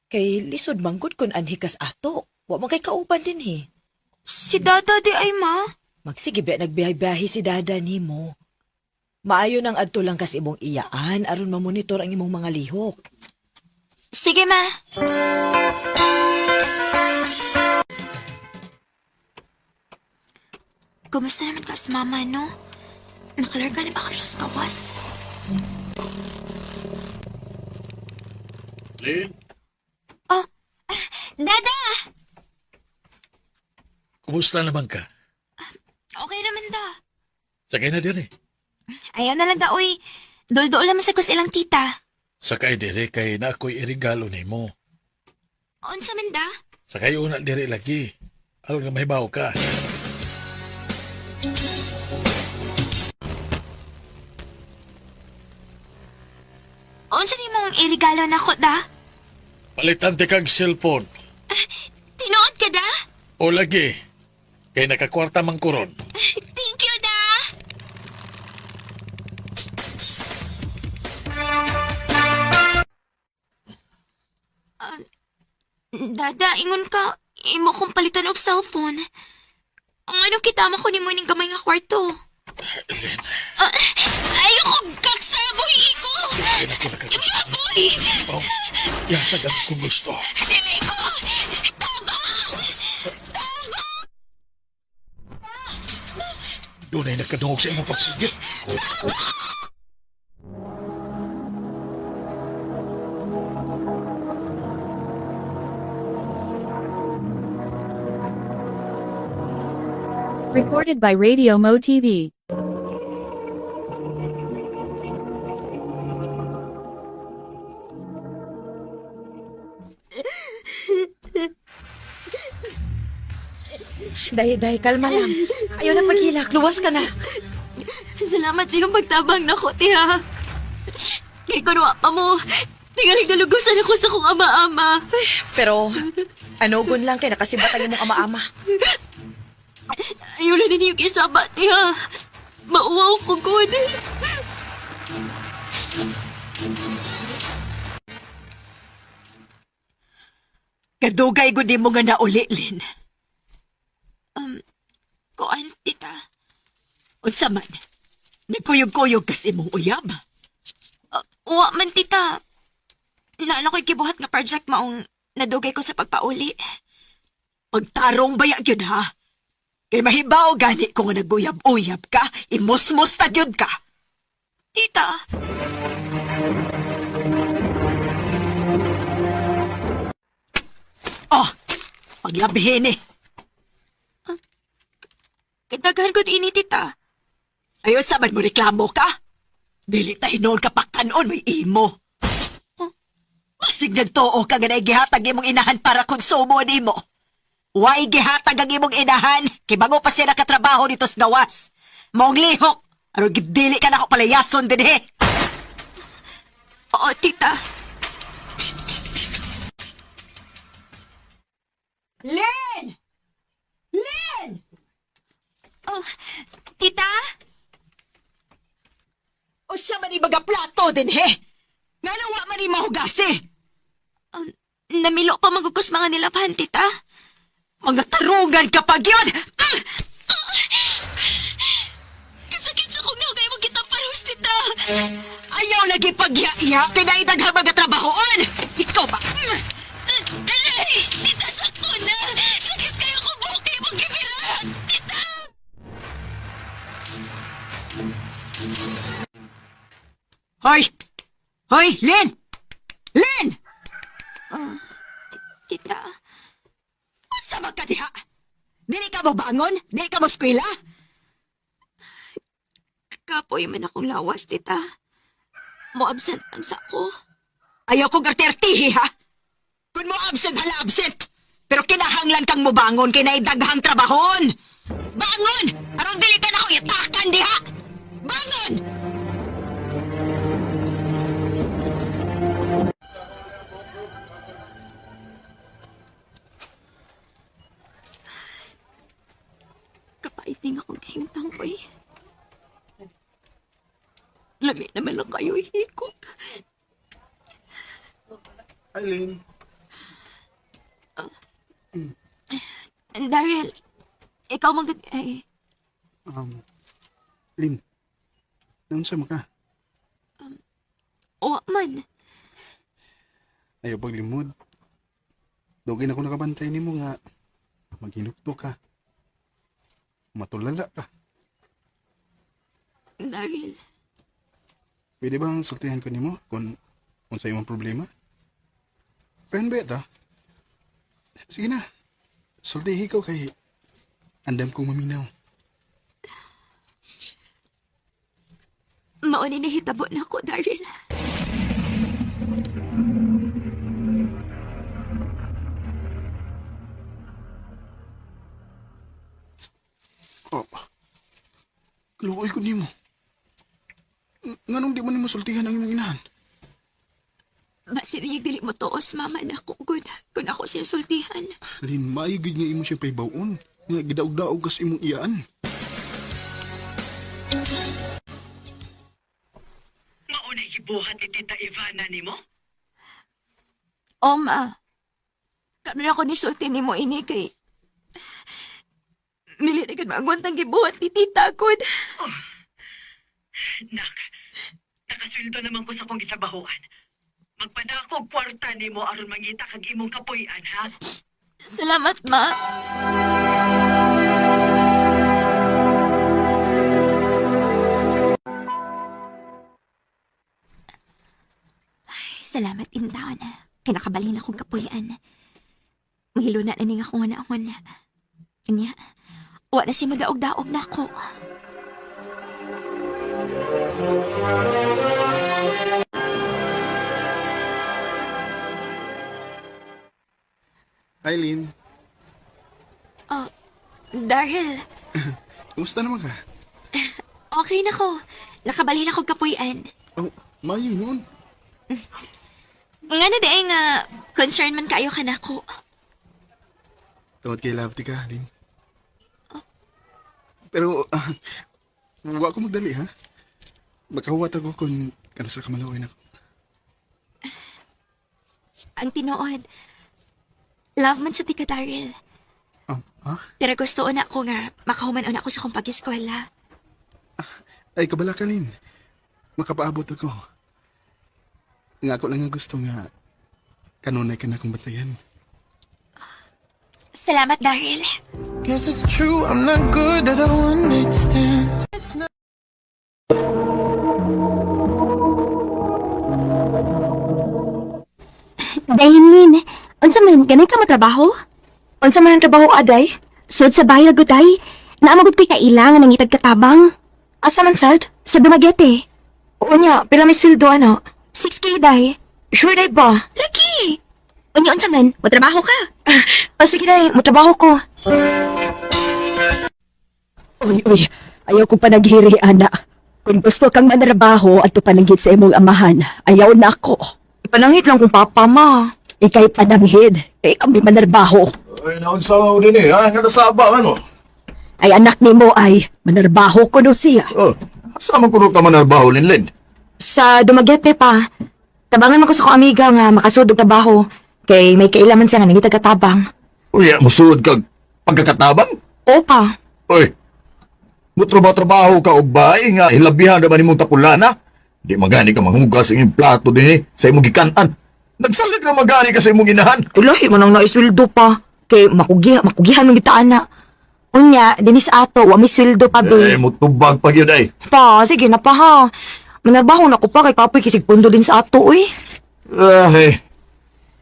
S10: Kay lisod manggod kun anhi kas ato. Wa man kay kauban din he.
S5: Si Dada di ay, ma.
S10: Magsige ba nagbiyahe-biyahe si dada nimo. Maayo nang adto lang kas imong iyaan aron mamonitor ang imong mga lihok.
S5: Sige, ma. Kumusta naman ka sa mama, no? Nakalarga na ba ka siya sa kawas?
S6: Lin,
S5: Oh, Dada!
S6: kumusta naman ka?
S5: Okay naman da.
S6: Sakay na dire.
S5: Ayaw na lang da, oy. Dol-dol naman sa kus ilang tita.
S6: Sakay dire kay na ako'y irigalo nimo.
S5: Unsa man da?
S6: Sakay una dire lagi. Aron nga mahibaw ka.
S5: Unsa ni mong irigalo na ko da?
S6: Palitan ti kag cellphone.
S5: Tinuod ka da?
S6: O lagi. Kay nakakwarta man kuron.
S5: Thank you da. Ah, Dada, ingon ka, imo kong palitan og cellphone. Ang anong kitama ko nimo ning gamay nga kwarto?
S6: Lin,
S5: Ah, ayoko gaksa, boy ko.
S6: kay na ko nakagusto.
S5: Boy!
S6: Oh, yatag ang kong gusto.
S5: Dili ko! Tabang!
S6: Doon ay nakadungog sa imong pagsigit.
S7: Recorded by Radio Mo TV.
S10: Day, day, kalma lang. Ayaw na paghilak. Luwas ka na.
S3: Salamat sa iyong pagtabang nako, tiha. Kay kunwa pa mo, tingaling nalugusan ako sa kong ama-ama.
S10: Pero, anugon lang kay nakasibat ang imong ama-ama.
S3: Ayaw na din yung isaba, tiha. Mauwaw ko, good.
S10: Kadugay gud mo nga nauli, Lin.
S3: Kuan, tita.
S10: Unsa man? Nagkuyog-kuyog kas imong uyab.
S5: Wa man, tita. Naano ko'y gibuhat nga project maong nadugay ko sa pagpauli.
S10: Pagtarong baya gyud ha. Kay mahibaw gani ko nga naguyab-uyab ka, imusmos ta gyud ka.
S5: Tita!
S10: Oh, paglabihin eh.
S5: Kadaghan ko ini, tita.
S10: Ayon sa man mo reklamo ka? Dili ta hinuon ka pakanon may imo. Masig nagtuo ka nga naigihatag imong inahan para konsumo nimo. Way gihatag ang imong inahan, kay bago pa siya nakatrabaho dito sa gawas. Maong lihok, aron gid dili ka nako palayason dinhi.
S5: Oo, tita.
S10: Lin! Lin!
S5: Oh, tita?
S10: O siya man ibaga plato dinhi. Nga wa man ni mahugasi.
S5: Oh, namilo pa magugos mga nilaban, tita.
S10: Mga tarungan kapag yun!
S3: Kasakit sa kong nagay mo kita paros, tita.
S10: Ayaw lagi pagyaya, kinaidaghang mga trabahoon! Ikaw ba?
S3: Aray! Tita, sakto na! Sakit kayo kung bukay mo gibira! Tita!
S10: Hoy! Hoy, Lin! Lin!
S5: Tita,
S10: Unsa man ka diha? Dili ka mo bangon? Dili ka mo eskwela?
S5: kapoy man akong lawas, tita. Mo absent ang sako.
S10: Ayaw kong artertihi, ha? Kung mo absent, hala absent! Pero kinahanglan kang mobangon kay naidaghang trabahon! Bangon! Aron dili ka na ko itakan diha! Bangon!
S3: Kapait din akong kahimtang ko eh. Lami naman lang kayo hikog.
S2: Eileen.
S3: Daryl, ikaw magod ay.
S2: Um, Lin, naunsa mo ka?
S3: Wa man.
S2: Ayaw paglimod. Dugay na ko nakabantay nimo nga maghinukto ka. Matulala ka.
S3: Daryl.
S2: Pwede bang sultihan ko nimo kung unsa imong problema? Friend ba ta? Sige na. Sultihi ko kay andam kong maminaw.
S3: Mao ni nahitabo na ako, Daryl.
S2: Oh. Kaluoy ko nimo. Nganong di man nimo sultihan ang imong inahan?
S3: Basin niyag dili mo tuos, mama na ako, gud. Kung ako siya sultihan.
S2: Lin, maayo gyud nga imo siya pahibaw-on. Nga gidaog-daog kas imong iyaan.
S10: Maunay gibuhat ni Tita Ivana nimo?
S3: O, ma. Karon ako nisulti nimo ini kay... Mili na gud maagwantang gibuhat ni tita, gud.
S10: Oh. Nak, nakasweldo naman ko sa akong gitrabahoan. Magpadako og kwarta nimo aron mangita kag imong kapuy-an, ha?
S3: Salamat, ma. Ay, salamat, intaon. Kinakabalhin akong kapuyan. Mahilo na naning ako nga naon. Anya, wa na si madaog-daog na ako.
S2: Hi, Lin.
S3: Oh, Daryl,
S2: Kumusta naman ka?
S3: okay na ko. Nakabalhin akong kapuyan.
S2: Oh, maayo noon.
S3: Nga na di nga, concern man kayo ka na ako.
S2: Tawad kay love ti ka, Lin. Pero, wa ko magdali, ha? Makahuwat ako kung kanasa ka malawin ako.
S3: Ang tinuod, love man sa ti ka, Daryl.
S2: Oh, ha?
S3: Pero gusto na ako nga, makahuman una ako sa akong pag-eskwela.
S2: Ay, kabala ka, Lin. Makapaabot ako. Nga ako lang ang gusto nga kanunay ka na akong batayan.
S3: Salamat, Daryl.
S11: Guess it's true, I'm not good at a one night stand.
S3: Dayon, Lin. Unsa man, ganay ka matrabaho?
S5: Unsa man ang trabaho aday?
S3: Sud sa bayag gutay. Naamagod ko'y kailangan ng itag katabang.
S5: Asa man sad?
S3: Sa Dumaguete.
S5: Unya, pila may sweldo ana?
S3: 6K, day.
S5: Sure day ba?
S3: Lagi! Unya, unsa man, matrabaho ka.
S5: Ah, sige day, motrabaho ko.
S10: Uy, uy, ayaw ko panaghiri, ana. Kung gusto kang manrabaho at pananghid sa imong amahan, ayaw na ako.
S5: Ipanangit lang kong papa ma.
S10: Ika'y pananghid, kay kami manarbaho.
S14: Ay, naunsa mo din eh, ha? Nga nasaba man mo.
S10: Ay anak nimo ay manarbaho ko no siya.
S14: Oh, asa man kuno ka manarbaho, Linlin?
S5: Sa Dumaguete pa. Tabangan man ko sa akong amiga nga makasud og trabaho kay may kailaman siya nga nangitag katabang.
S14: Uy, musuod kag pagkakatabang?
S5: Opa.
S14: Uy, mutrabaho-trabaho ka og bahay nga hilabihan naman imong tapulana. Di magani ka manghugas sa imong plato din eh, sa imong gikan-an. Nagsalit na magani ka sa imong inahan.
S5: Ulahi man ang naisweldo pa. Kay makugihan, makugihan man kita ana. Unya, dinis ato, wa may sweldo pa
S14: Eh,
S5: be.
S14: mutubag pag yun ay.
S5: Pa, sige na pa ha. Manarbaho na ko pa kay kapoy kisig pundo din sa ato uy.
S14: Ay,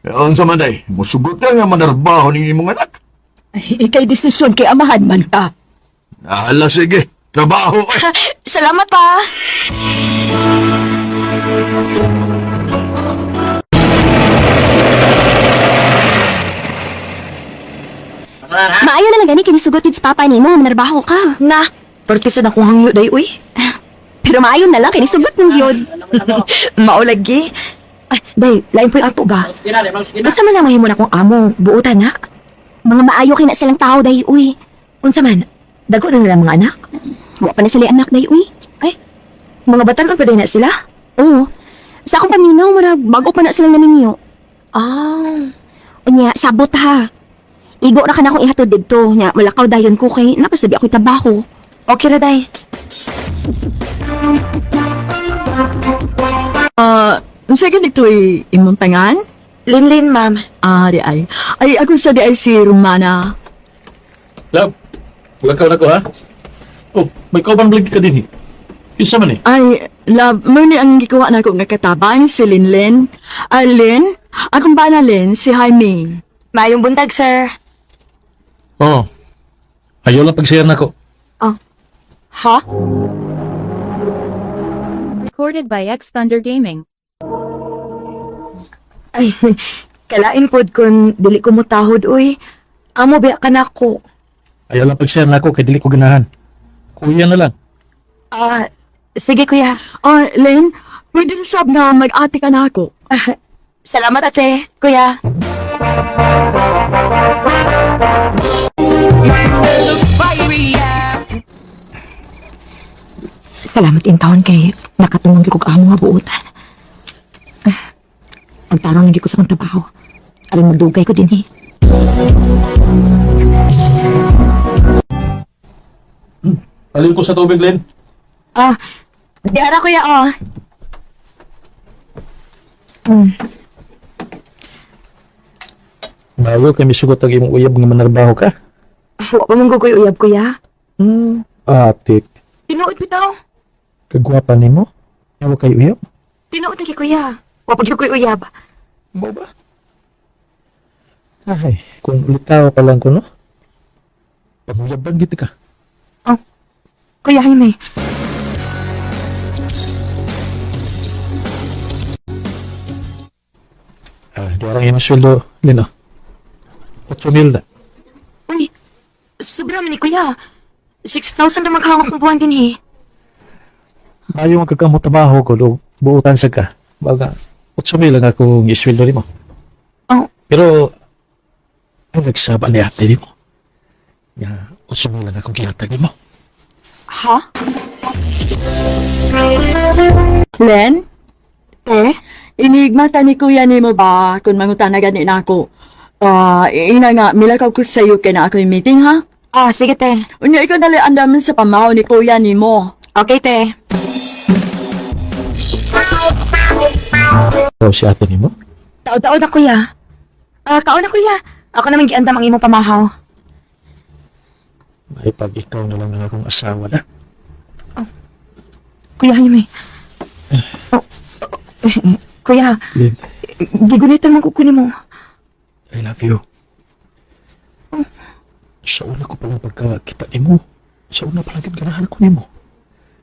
S14: unsa man day, musugot ka nga manarbaho ning imong anak.
S10: Ay, ika'y desisyon kay amahan man ka.
S14: Ala, sige, trabaho eh.
S5: Salamat pa.
S3: Maayo na lang gani kinisugot gid sa papa nimo, manarbaho ka.
S5: Na, partisan akong hangyo day uy.
S3: Pero maayo na lang kinisugot mong gyud.
S5: Maulagi. Ay, day, lain po yung ato ba? Unsa man ang mahimo na akong amo, buotan na.
S3: Mga maayo kay na silang tao day uy.
S5: Unsa man, dago na nila mga anak.
S3: Wa pa na sila anak day uy.
S5: Ay, mga batan-on pa day na sila.
S3: Oo. Sa akong paminaw murag bago pa na silang naminyo.
S5: Ah,
S3: Unya, sabot ha. Igo ra ka na akong ihatod didto. Nya, malakaw dayon ko kay napasabi ako'y trabaho.
S5: okay ra day.
S10: Ah, unsa ganito'y imong pangan?
S5: Linlin, ma'am.
S10: Ah, di ay. Ay, ako sa di ay si Romana.
S6: Love, mulakaw na ko ha? Oh, may kauban lagi ka din eh. Isa man eh.
S3: Ay, love, mo ni ang gikuha na ko nga katabang si Linlin. Ay, Lin, akong bana Lin, si Jaime.
S5: Maayong buntag, sir.
S6: Oo. Oh. Ayaw lang pag-share na ko.
S5: Ha?
S7: Recorded by X Thunder Gaming.
S5: Ay, kalain pod kun dili ko mutahod, uy. Amo biya ka nako.
S6: Ayaw lang pag-share na ako kay dili ko ganahan. Kuya na lang.
S5: Ah, sige kuya.
S3: Oh, Lin, pwede na sab na mag-ate ka na ako.
S5: Salamat ate, kuya. Salamat in taon kay nakatungong gyud kog amo nga buotan. Ah, Pagtarong lagi ko sa akong trabaho. Aron magdugay ko dinhi.
S6: Paliw ko sa tubig, Lin.
S5: Ah, di ara kuya oh.
S6: Bago kay misugot ang imong uyab nga manarbaho ka.
S5: Wa pa man gugoy uyab kuya.
S6: Atik.
S5: Tinuod bitaw.
S6: Kagwapa nimo. Yawa kay uyab.
S5: Tinuod lagi kuya. Wa pa gyud koy uyab.
S6: Mo ba? Ay, kung ulitaw ka lang ko, no? Panguyaban gid ka.
S5: Kuya Jaime.
S6: Ah, di arang imong sweldo, Lin, oh. 8,000 na.
S5: Uy, sobra man ni kuya. 6,000 na maghawak kong buwan din eh.
S6: Mayo ang kagkamo trabaho ko, do, buutan sa ka. Baga, 8,000 lang akong isweldo nimo.
S5: Oh.
S6: Pero, ang nagsaba ni ate nimo. Nga, 8,000 lang akong gihatag nimo.
S5: Ha?
S3: Len,
S5: Te?
S3: inigmata ni kuya nimo ba kung mangutana gani na ako? Ah, ina nga, milakaw ko sa iyo kay na ako'y meeting ha?
S5: Ah, sige te.
S3: Unya ikaw dali andaman sa pamaw ni kuya nimo.
S5: Okay te.
S6: Ikaw si ate nimo?
S5: Taod-taod na kuya. Ah, kaon na kuya. Ako naman giandam ang imong pamahaw.
S6: May pag ikaw na lang ang akong asawa na.
S5: Kuya Jaime. Oh, oh, eh, kuya,
S6: Lin,
S5: gigunitan man ko kunin mo.
S6: I love you. Sa una ko palang pagkakita nimo, sa una palang ganahan ko nimo.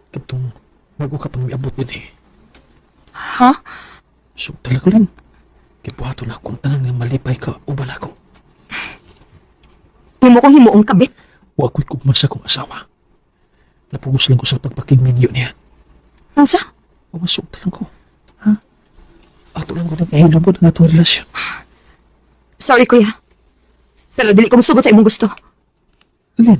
S6: Katong bago ka pang miabot din eh.
S5: Ha?
S6: Sugtal ko lang. Kay buhaton na akong tanan nga malipay ka uban ako.
S5: Himo kong himuong kabit.
S6: Wa ko'y gugma sa akong asawa. Napugos lang ko sa pagpakigminyo niya.
S5: Unsa?
S6: O masugtal lang ko. Ha? Ato lang ko nang kahilabot ang atong relasyon.
S5: Sorry kuya. Pero dili ko musugot sa imong gusto.
S6: Lin,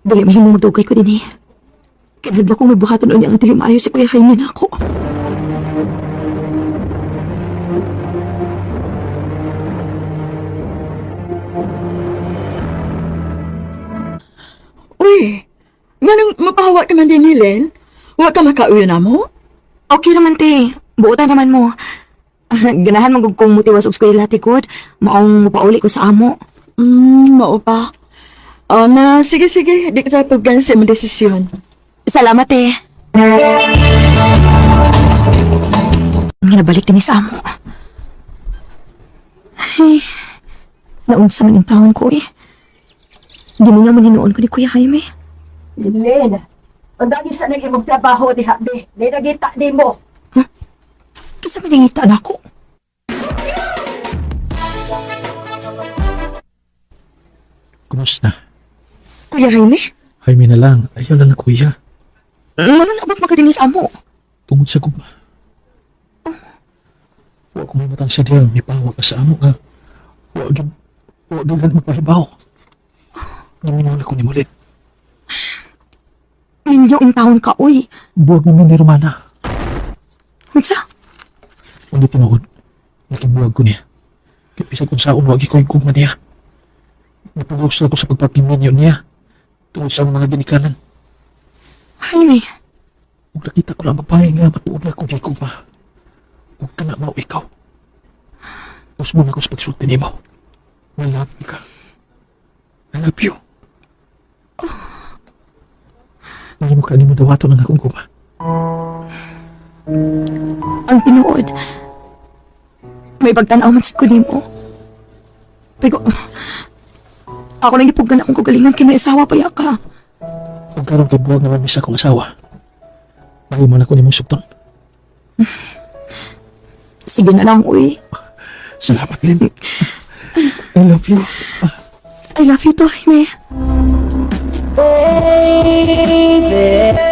S5: Dili mahimong magdugay ko din eh. Kaya ko kung may buhaton unya ang dili maayo si Kuya Jaime na ako.
S3: Uy, nganong mapahawa ka man din ni Len? Wa ka makauyo na mo?
S5: Okay naman te. Buotan naman mo. Ganahan man gud kong mutiwas og eskwela tikod. Maong mopauli ko sa amo.
S3: Mao pa. Oh, na, sige, sige. Di ka tayo paggan sa imong desisyon.
S5: Salamat eh. Nabalik din sa amo. Ay, naunsa man yung taon ko eh. Di mo nga maninoon ko ni Kuya Jaime.
S10: Lin, ang dami sa nang imong trabaho diha, be. Di nagita nimo.
S5: Kasi maningita na ako.
S6: kumusta?
S5: Kuya Jaime,
S6: Jaime na lang. Ayaw lang na kuya.
S5: Ano na ba't makadinis amo?
S6: Tungod sa gugma. Wa ko may matang sa diyan. May pawa ka sa amo nga. Wa gyud wa gyud gani magpahibaw. Naminaw na ko ni Mulit.
S5: Minyo in taon ka, uy.
S6: Buwag naman ni Romana.
S5: Unsa?
S6: Undi tinuod. Nakibuwag ko niya. Kaya bisag kung saon wagi ko yung gugma niya. Napugos lang ko sa pagpakiminyo niya. Tungod sa mga ginikanan.
S5: Jaime,
S6: Ug nakita ko na ang babae nga matuod na akong gigugma. Ug kana mao ikaw. Gusto mo na ko sa pagsulti nimo. I love ka. I love you. Mahimo ka nimo dawaton ang akong gugma.
S5: Ang tinuod, may pagtanaw man sad ko nimo. Pero, ako lang gipugnan akong kagalingan kay may asawa pa ka.
S6: Ug karon kay buwag naman mi sa akong asawa. Mahimo na ko nimong sugton.
S5: Sige na lang, uy.
S6: Salamat, Lynn. I love you.
S5: I love you too, Jaime.
S1: Baby.